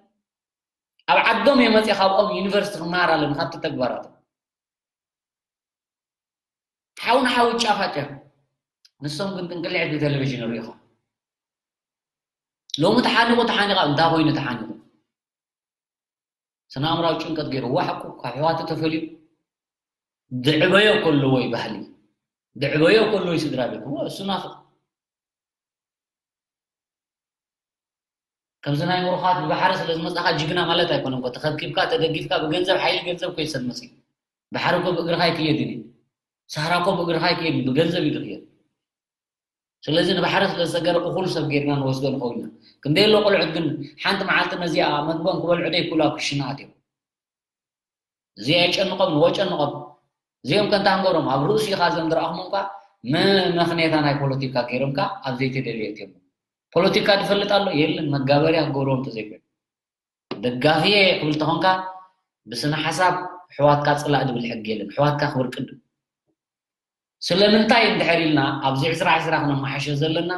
ኣብ ዓዶም እየ መፅእ ካብኦም ዩኒቨርሲቲ ክመሃር ኣለኒ ካብቲ ተግባራቶም ሓው ንሓው ይጫፋጨፍ ንሶም ግን ጥንቅልዕት ብቴሌቪዥን ሪኢኻ ሎሚ ተሓኒቑ ተሓኒቓ እንታይ ኮይኑ ተሓኒቑ ስነ ኣእምራዊ ጭንቀት ገይርዎ ሓቁ ካብ ኣሕዋቱ ተፈልዩ ድዕበዮ ከለዎ እዩ ባህሊ ድዕበዮ ከለዎ እዩ ስድራ ቤት እዎ እሱ ናፍቕ ከምዚ ናይ ምሩኻት ብባሕሪ ስለ ዝመጻኻ ጅግና ማለት ኣይኮነን እኮ ተኸብኪብካ ተደጊፍካ ብገንዘብ ሓይሊ ገንዘብ እኮ ይሰድ መጺ ባሕሪ እኮ ብእግርኻ ይክየድን እዩ ሳህራ እኮ ብእግርኻ ይክየድን ብገንዘብ እዩ ዝክየድ ስለዚ ንባሕሪ ስለ ዝሰገረ እኹል ሰብ ጌርና ንወስዶ ንኸውን ኢና። ክንደይ ኣሎ ቆልዑት ግን ሓንቲ መዓልቲ ነዚኣ መግቦም ክበልዑ ደይክእሉ ኣብ ክሽነ ኣትዮም። እዚኣ የጨንቖም ንወጨንቖም። እዚኦም ከ እንታይ ክንገብሮም ኣብ ርእሲኻ ዘም ዝረኣኹሞም ከ መመኽኔታ ናይ ፖለቲካ ገይሮም ከ ኣብ ዘይተደልየ እትዮም። ፖለቲካ ዝፈልጥ ኣሎ የለን መጋበርያ ክገብርዎም እንተዘይኮይኑ። ደጋፊ እየ ክብል ተኾንካ ብስነ ሓሳብ ኣሕዋትካ ጽላእ ዝብል ሕጊ የለን። ኣሕዋትካ ክብር ቅድም። ስለምንታይ እንድሕር ኢልና ኣብዚ ዕስራ ዕስራ ክነመሓሾ ዘለና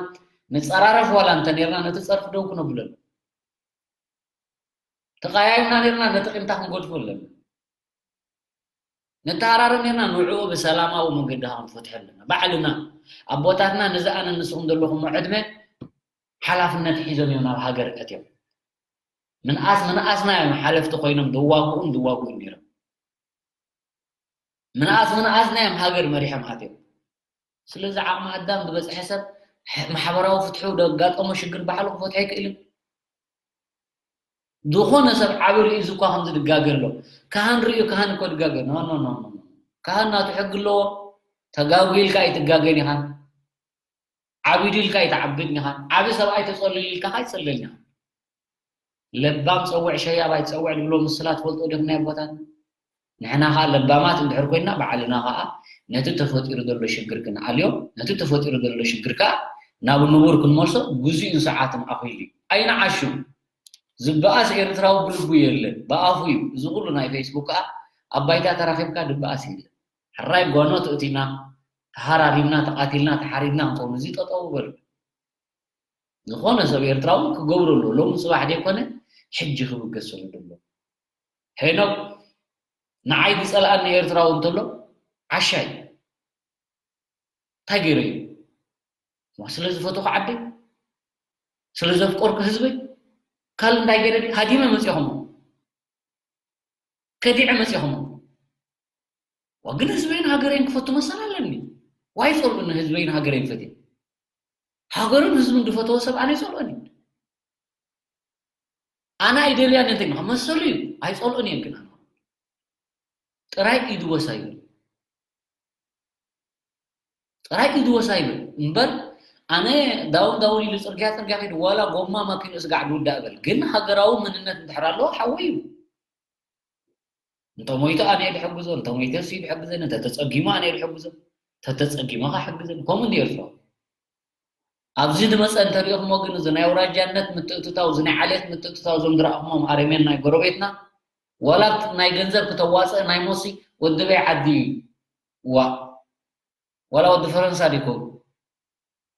ንጸራረፍ ዋላ እንተ ኔርና ነቲ ጸርፊ ደው ክነብለሉ ተቓያይምና ኔርና ነቲ ቂምታ ክንገድፎ ኣለና። ንተሃራረም ኔርና፣ ንዕኡ ብሰላማዊ መንገዲ ኸዓ ክንፈትሖ ኣለና። ባዕልና፣ ኣቦታትና፣ ነዚ ኣነ ንስኹም ዘለኹሞ ዕድመ ሓላፍነት ሒዞም እዮም ናብ ሃገር ኣትዮም። ምንኣስ ምንኣስና እዮም ሓለፍቲ ኮይኖም ዝዋግኡን ዝዋግኡን ኔሮም። ምንኣስ ምንኣስና እዮም ሃገር መሪሖም ኣትዮም። ስለዚ ዓቕሚ ኣዳም ዝበጽሐ ሰብ፣ ማሕበራዊ ፍትሑ ዘጋጠሞ ሽግር ባዕሉ ክፈትሖ ኣይክእልን። ዝኾነ ሰብ ዓቢ ርእዩ እኳ ከምዚ ድጋገ ኣሎ። ካህን ርእዩ ካህን እኮ ድጋገ። ኖ፣ ኖ፣ ኖ፣ ኖ፣ ኖ። ካህን ናቱ ሕጊ ኣለዎ። ተጋጉ ኢልካ ኣይትጋገን ኢኻ። ዓቢዱ ኢልካ ኣይትዓብድን ኢኻ። ዓቢ ሰብኣይ ተጸልል ኢልካ ከኣ ኣይትጸልልን ኢኻ። ለባም ጸውዕ ሸያብ ኣይትጸውዕ ዝብሎ ምስላ ትፈልጦ ዲኹም ናይ ኣቦታት? ንሕና ከኣ ለባማት እንድሕር ኮይና፣ ባዕልና ከኣ ነቲ ተፈጢሩ ዘሎ ሽግር ክንኣልዮ፣ ነቲ ተፈጢሩ ዘሎ ሽግር ከኣ ናብ ንቡር ክንመልሶ ግዜኡን ሰዓትን ኣኺሉ እዩ። ኣይንዓሹ። ዝበኣስ ኤርትራዊ ብልቡ የለን፣ ብኣፉ እዩ። እዚ ኩሉ ናይ ፌስቡክ ከኣ ኣብ ባይታ ተራኺብካ ድበኣስ የለን። ሕራይ ጓኖት እቲና፣ ተሃራሪምና፣ ተቓቲልና፣ ተሓሪድና እንከውን፣ እዚ ጠጠው በሉ። ዝኾነ ሰብ ኤርትራዊ ክገብሮ ኣለዎ። ሎሚ ጽባሕ ዘይኮነ፣ ሕጂ ክብገስ ስለ ዘሎ። ሄኖክ ንዓይ ዝጸልኣኒ ኤርትራዊ እንተሎ፣ ዓሻ እዩ። እንታይ ገይረ እዩ? እሞ ስለ ዝፈትኹ ዓደይ፣ ስለ ዘፍቀርኩ ህዝበይ፣ ካልእ እንታይ ገይረ ድዩ? ሃዲመ መጺኹሞ። ከዲዐ መጺኹሞ። ዋ፣ ግን ህዝበይን ሃገረይን ክፈቱ መሰል ኣለኒ። ዋይ ጸልኡኒ ህዝበይን ሃገረይን ፈትየ። ሃገሩን ህዝቡን ዝፈተወ ሰብ ኣነ ይጸልኦኒ። ኣነ ኣይደልያን እንተ ኢልካ መሰሉ እዩ። ኣይጸልኦን እየ ግን ኣነ። ጥራይ ኢዱ ወሳ ይብል። ጥራይ ኢዱ ወሳ ይብል። እምበር ኣነ ዳውን ዳውን ኢሉ ጽርግያ ጽርግያ ከይዱ ዋላ ጎማ ማኪንኡ ስጋዕ ድውዳእ እበል። ግን ሃገራዊ መንነት እንድሕር ኣለዎ ሓወይ እዩ። እንተ ሞይቱ ኣነ እየ ድሕግዞ፣ እንተ ሞይተ እሱ እዩ ድሕግዘኒ፣ እንተ ተጸጊሙ ኣነ እየ ድሕግዞ፣ እንተ ተጸጊመ ከኣ ሕግዘኒ። ከምኡ እንድዩ ኤርትራዊ። ኣብዚ ዝመጸ እንተሪእኹሞ ግን እዚ ናይ ኣውራጃነት ምትእትታው፣ እዚ ናይ ዓሌት ምትእትታው እዞም ዝረኣኹሞም ኣረሜን ናይ ጎረቤትና፣ ዋላ ናይ ገንዘብ ክተዋጽእ ናይ ሞሲ ወዲ በይ ዓዲ እዩ። ዋእ። ዋላ ወዲ ፈረንሳ ዲኮን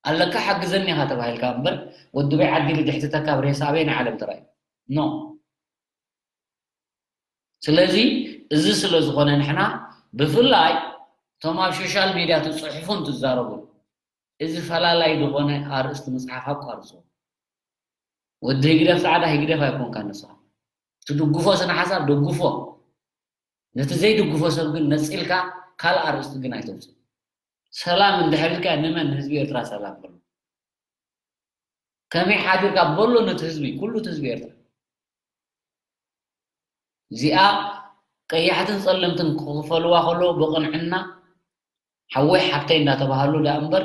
ኣለካ ሓግዘኒ ኢኻ ተባሂልካ እምበር ወዲ በይ ዓዲ ኢሉ ድሕትተካ ኣብ ሬሳ ኣበየናይ ዓለም ተራእዩ? ኖ። ስለዚ እዚ ስለ ዝኾነ ንሕና ብፍላይ እቶም ኣብ ሶሻል ሜድያ ትጽሕፉን ትዛረቡን እዚ ፈላላይ ዝኾነ ኣርእስቲ ምጽሓፍ ኣቋርጹ። ወዲ ህግደፍ ጻዕዳ ህግደፍ ኣይኮንካ ንስኻ። ትድግፎ ስነ ሓሳብ ደግፎ። ነቲ ዘይድግፎ ሰብ ግን ነጺልካ ካልእ ኣርእስቲ ግን ኣይተውጽእ። ሰላም እንድሕር ኢልካ ንመን ንህዝቢ ኤርትራ ሰላም በሎ። ከመይ ሓዲርካ በሎ ነቲ ህዝቢ፣ ኩሉ እቲ ህዝቢ ኤርትራ። እዚኣ ቀያሕትን ጸለምትን ክኽፈልዋ ከለዉ ብቕንዕና ሓወይ ሓብተይ እንዳተባሃሉ ደኣ እምበር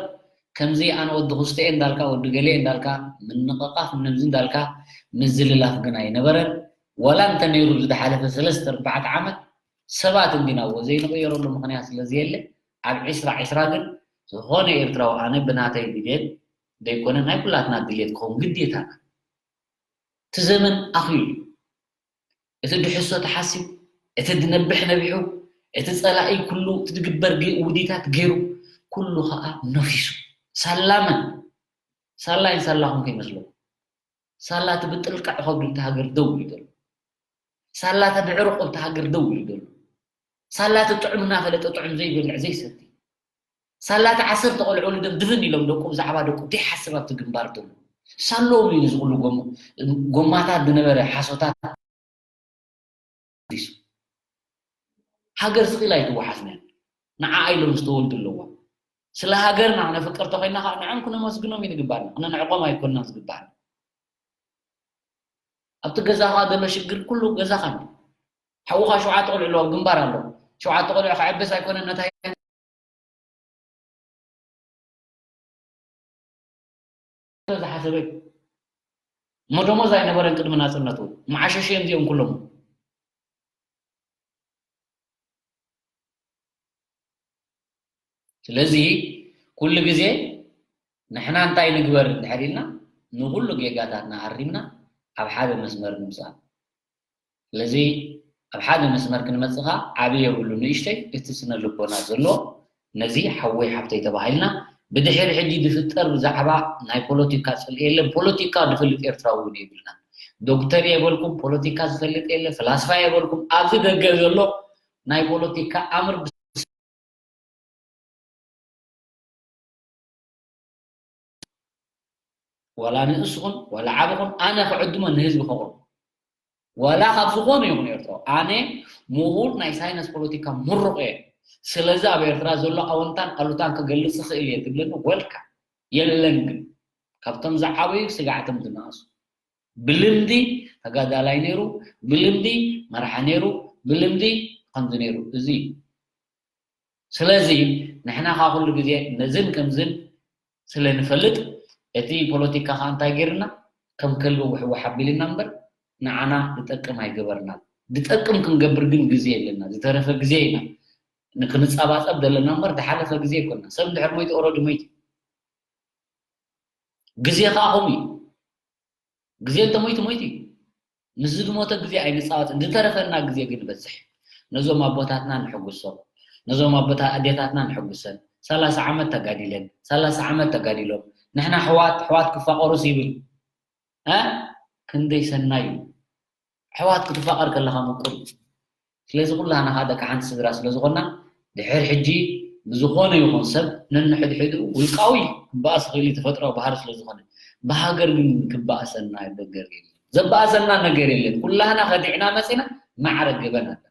ከምዚ ኣነ ወዲ ክስተ እየ እንዳልካ ወዲ ገለ እየ እንዳልካ ምንቕቓፍ ምንምዚ እንዳልካ ምዝልላፍ ግን ኣይነበረን። ዋላ እንተ ነይሩ ዝደሓለፈ ሰለስተ ኣርባዕተ ዓመት ሰባት እንዲናዎ ዘይንቕየረሉ ምኽንያት ስለ ዘየለ ኣብ ዕስራ ዕስራ ግን ዝኾነ ኤርትራዊ ኣነ ብናተይ ድሌት ዘይኮነ ናይ ኩላትና ድሌት ክኸውን ግዴታና። እቲ ዘመን ኣኺሉ እቲ ድሕሶ ተሓሲቡ፣ እቲ ድነብሕ ነቢሑ፣ እቲ ጸላኢ ኩሉ እቲ ድግበር ግ- ውዲታት ገይሩ ኩሉ ኸኣ ነፊሱ። ሳላ መን? ሳላ ይን ሳላኹም ከይመስለኩም። ሳላ እቲ ብጥልቃዕ ከብዱ እቲ ሃገር ደው ኢሉ ዘሎ። ሳላ እቲ ብዕሩቕ እቲ ሃገር ደው ኢሉ ዘሎ። ሳላ እቲ ጥዑም እናፈለጠ ጥዑም ዘይበልዕ ዘይሰቲ። ሳላ እቲ ዓሰርተ ቆልዑ ወሊዶም ድፍን ኢሎም ደቁ ብዛዕባ ደቁ ዘይሓስብ ኣብቲ ግንባር ዘሎ። ሳሎም እዩ ነዚ ኩሉ ጎም- ጎማታት ዝነበረ ሓሶታት። ሃገር ስቕ ኢላ ኣይትወሓስን እያ። ንዓኣ ኢሎም ዝተወልዱ ኣለዋ። ስለ ሃገርና ክነፍቅር ተኾይንና ከዓ ንዕኦም ክነመስግኖም እዩ ዝግባኣና። ክነንዕቆም ኣይኮንና ዝግባኣና። ኣብቲ ገዛኻ ዘሎ ሽግር ኩሉ ገዛኻ እዩ። ሓውኻ ሸውዓተ ቆልዑ ኣለዎ፣ ኣብ ግንባር ኣሎ። ሸውዓተ ቆልዑ ከዕብስ ኣይኮነን ነታ ዝሓሰበ እሞ ደሞዝ ኣይነበረን ቅድሚ ናፅነት እውን መዓሸሽኦም እዚኦም ኩሎም። ስለዚ ኩሉ ግዜ ንሕና እንታይ ንግበር እንድሕር ኢልና ንኩሉ ጌጋታትና ኣሪምና ኣብ ሓደ መስመር ንምፃእ። ስለዚ ኣብ ሓደ መስመር ክንመፅእ ከዓ ዓብዪ የብሉ ንእሽተይ እቲ ስነ ልቦና ዘሎ ነዚ ሓወይ ሓፍተይ ተባሂልና ብድሕሪ ሕጂ ዝፍጠር ብዛዕባ ናይ ፖለቲካ ፅልኢ የለን። ፖለቲካ ዝፈልጥ ኤርትራዊ እውን የብልና። ዶክተር የበልኩም ፖለቲካ ዝፈልጥ የለ፣ ፍላስፋ የበልኩም ኣብዚ ደገ ዘሎ ናይ ፖለቲካ ኣምር ዋላ ንእስኹን ዋላ ዓብኹን ኣነ ክዕድሞ ንህዝቢ ከቕርቦ ዋላ ካብ ዝኾነ ይኹን ኤርትራዊ ኣነ ምሁር ናይ ሳይንስ ፖለቲካ ምሩቕ እየ። ስለዚ ኣብ ኤርትራ ዘሎ ኣወንታን ኣሉታን ክገልጽ ይኽእል እየ ትብለኒ ወልካ የለን ግን ካብቶም ዝዓበዩ ስጋዕቶም ዝነኣሱ ብልምዲ ተጋዳላይ ነይሩ ብልምዲ መርሓ ነይሩ ብልምዲ ከምዚ ነይሩ እዚ እዩ። ስለዚ ንሕና ከዓ ኩሉ ግዜ ነዝን ከምዝን ስለ ንፈልጥ እቲ ፖለቲካ ከዓ እንታይ ገይርና ከም ከልቢ ውሕዋሕ ኣቢልና እምበር ንዓና ዝጠቅም ኣይገበርናን። ዝጠቅም ክንገብር ግን ግዜ የለና ዝተረፈ ግዜ ኢና ንክንፀባፀብ ዘለና እምበር ዝሓለፈ ግዜ ኣይኮና ሰብ ድሕር ሞይቱ ኦረዲ ሞይቱ ግዜ ከዓ ከምኡ እዩ ግዜ እንተሞይቱ ሞይቱ እዩ ምስዚ ዝሞተ ግዜ ኣይንፃወትን ዝተረፈና ግዜ ግን በዝሕ ነዞም ኣቦታትና ንሕጉሶም ነዞም ኣቦታ ኣዴታትና ንሕጉሰን ሰላሳ ዓመት ተጋዲለን ሰላሳ ዓመት ተጋዲሎም ንሕና ሕዋት ሕዋት ክፋቀሩስ ይብል እ ክንደይ ሰናይ እዩ ኣሕዋት ክትፋቐር ከለኻ ምቁር እዩ። ስለዚ ኩላህና ከዓ ደቂ ሓንቲ ስድራ ስለዝኾና ድሕር ሕጂ ብዝኾነ ይኹን ሰብ ነንሕድሕድኡ ውልቃዊ ክበኣስ ይኽእል እዩ ተፈጥራዊ ባህሪ ስለዝኾነ ብሃገር ግን ክበኣሰና ነገር የለን። ዘበኣሰና ነገር የለን። ኩላህና ከዲዕና መፂና ማዕረ ገበን ኣለና።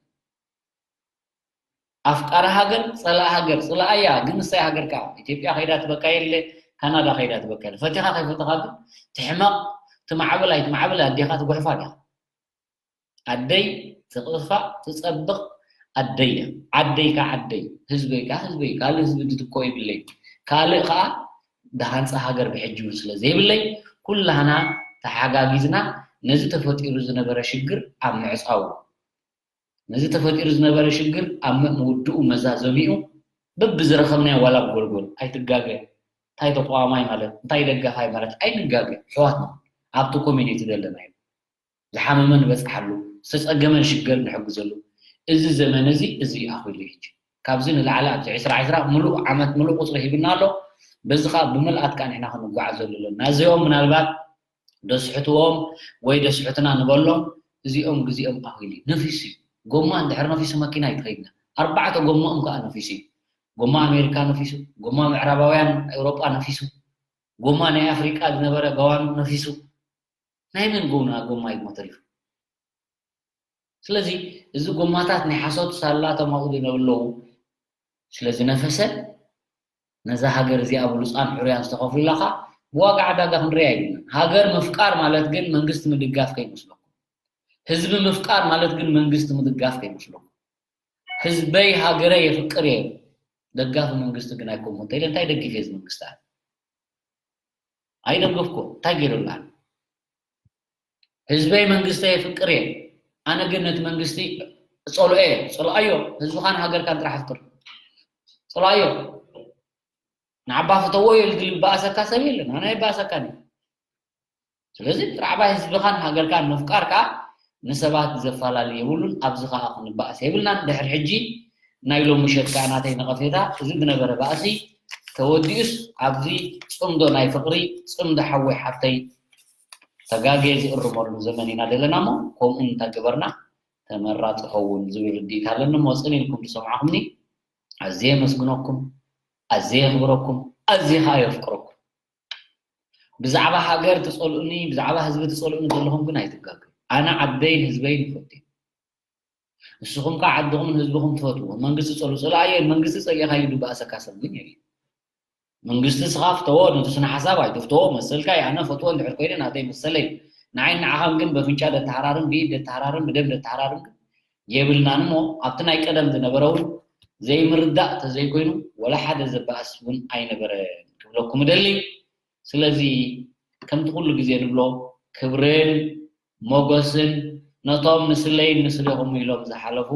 ኣፍቃሪ ሃገር፣ ጸላኢ ሃገር፣ ጽልኣያ ግን ንሳይ ሃገር ከኣ ኢትዮጵያ ከይዳ ትበካ የለ፣ ካናዳ ከይዳ ትበካ የለ። ፈቲኻ ከይፈተኻ ግን ትሕመቕ፣ ትማዕብል ኣይትማዕብል ኣዴኻ ትጉሕፋ ዲኻ? ኣደይ ትቕፋእ ትጸብቕ ኣደይ እያ። ዓደይ ከኣ ዓደይ፣ ህዝበይ ከኣ ህዝበይ፣ ካልእ ህዝቢ ዝትኮ የብለይ። ካልእ ከኣ ዝሃንጻ ሃገር ብሕጂ እውን ስለ ዘይብለይ ኩላህና ተሓጋጊዝና ነዚ ተፈጢሩ ዝነበረ ሽግር ኣብ ምዕጻው ነዚ ተፈጢሩ ዝነበረ ሽግር ኣብ ምውድኡ መዛዘሚኡ በብዝረኸብናዮ ዋላ ብጎልጎል ኣይትጋገ እንታይ ተቋዋማይ ማለት እንታይ ደጋፋይ ማለት ኣይንጋገ ኣሕዋትና ኣብቲ ኮሚኒቲ ዘለና እዩ ዝሓመመ ንበፅሓሉ ዝተፀገመ ንሽገር ንሕግዘሉ እዚ ዘመን እዚ እዚ ኣኺሉ ሕጂ ካብዚ ንላዕሊ ኣብዚ ዕስራ ዕስራ ሙሉእ ዓመት ሙሉእ ቁፅሪ ሂብና ኣሎ በዚ ከዓ ብምልኣት ከዓ ንሕና ክንጓዓዘሉ ኣለና እዚኦም ምናልባት ደስሕትዎም ወይ ደስሕትና ንበሎም እዚኦም ግዜኦም ኣኺሉ እዩ ነፊሱ እዩ ጎማ እንድሕር ነፊሱ መኪና ኣይትኸይድና ኣርባዕተ ጎማኦም ከዓ ነፊሱ እዩ ጎማ ኣሜሪካ ነፊሱ ጎማ ምዕራባውያን ኤውሮጳ ነፊሱ ጎማ ናይ ኣፍሪቃ ዝነበረ ገዋኑ ነፊሱ ናይ መን ጎና ጎማ እዩ ተሪፉ ስለዚ እዚ ጎማታት ናይ ሓሶት ሳላ ተማቕሉ ኣለዉ ስለዝነፈሰ ነዛ ሃገር እዚኣ ብሉፃን ሕሩያን ዝተኸፍሉላ ከዓ ብዋጋ ዕዳጋ ክንሪኣ ይብልና። ሃገር ምፍቃር ማለት ግን መንግስቲ ምድጋፍ ከይመስለኩም። ህዝቢ ምፍቃር ማለት ግን መንግስቲ ምድጋፍ ከይመስለኩም። ህዝበይ ሃገረ የፍቅር እየ ደጋፊ መንግስቲ ግን ኣይኮንኩ እንተኢለ እንታይ ደጊፍ እየ እዚ መንግስቲ ኣነ? ኣይደገፍኩ እንታይ ገይሩላ? ህዝበይ መንግስተ የፍቅር እየ ኣነ ግን ነቲ መንግስቲ ጸልኦ እየ ጸልኣዮ ህዝብኻን ሃገርካን ጥራሕ ኣፍቅር ጸልኣዮ ንዓባ ፍተዎ እየ ዝብል ዝበኣሰካ ሰብ የለን ኣነ ኣይበኣሰካን እዩ ስለዚ ጥራዕባ ህዝብኻን ሃገርካን ምፍቃር ከዓ ንሰባት ዘፈላለ የብሉን ኣብዚ ከዓ ክንበኣስ የብልናን ድሕር ሕጂ ናይ ሎም ምሸት ከዓ ናተይ ነቐፌታ እዚ ዝነበረ ባእሲ ተወዲኡስ ኣብዚ ፅምዶ ናይ ፍቕሪ ፅምዶ ሓወይ ሓፍተይ ተጋግየ ዝእርመሉ ዘመን ኢና ዘለና እሞ ከምኡ እንተገበርና ተመራፂ ኸውን ዝብል ርድኢት ኣለኒ እሞ ፅን ኢልኩም ዝሰማዕኹምኒ ኣዝየ የመስግነኩም ኣዝየ የኽብረኩም ኣዝየ ከዓ የፍቅረኩም ብዛዕባ ሃገር ትፀልኡኒ ብዛዕባ ህዝቢ ትፀልኡኒ ዘለኹም ግን ኣይትጋገዩ ኣነ ዓደይን ህዝበይን ይፈቱ ንስኹም ከዓ ዓድኹምን ህዝብኹም ትፈትዎ መንግስቲ ፀሉ ፀላእዮ መንግስቲ ፀሊእካ እዩ ዝበኣሰካ ሰብ ግን የለ መንግስቲ ስኻ ፍተዎ ነቲ ስነ ሓሳብ ኣይትፍተዎ መሰልካ እዩ ኣነ ፈትዎ እንድሕር ኮይነ ናተይ መሰለይ ንዓይ ንዓኻን ግን በፍንጫ ደተሃራርም ብኢድ ደተሃራርም ብደም ደተሃራርም ግን የብልናን እሞ ኣብቲ ናይ ቀደም ዝነበረ እውን ዘይምርዳእ ተዘይኮይኑ ወላ ሓደ ዘበኣስ እውን ኣይነበረን ክብለኩም እደሊ ስለዚ ከምቲ ኩሉ ግዜ ንብሎ ክብርን ሞገስን ነቶም ንስለይን ንስሌኹም ኢሎም ዝሓለፉ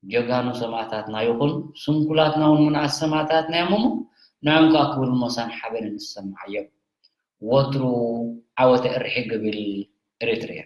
ጀጋኑ ሰማእታትና ይኹን ስንኩላትና እውን ምንኣስ ሰማእታትና እዮም እሞ ንዕም ከዓ ክብርን ሞሳን ሓበንን ዝሰማዓዮም ወትሩ ዓወተ እርሒ ግብል ኤሪትርያ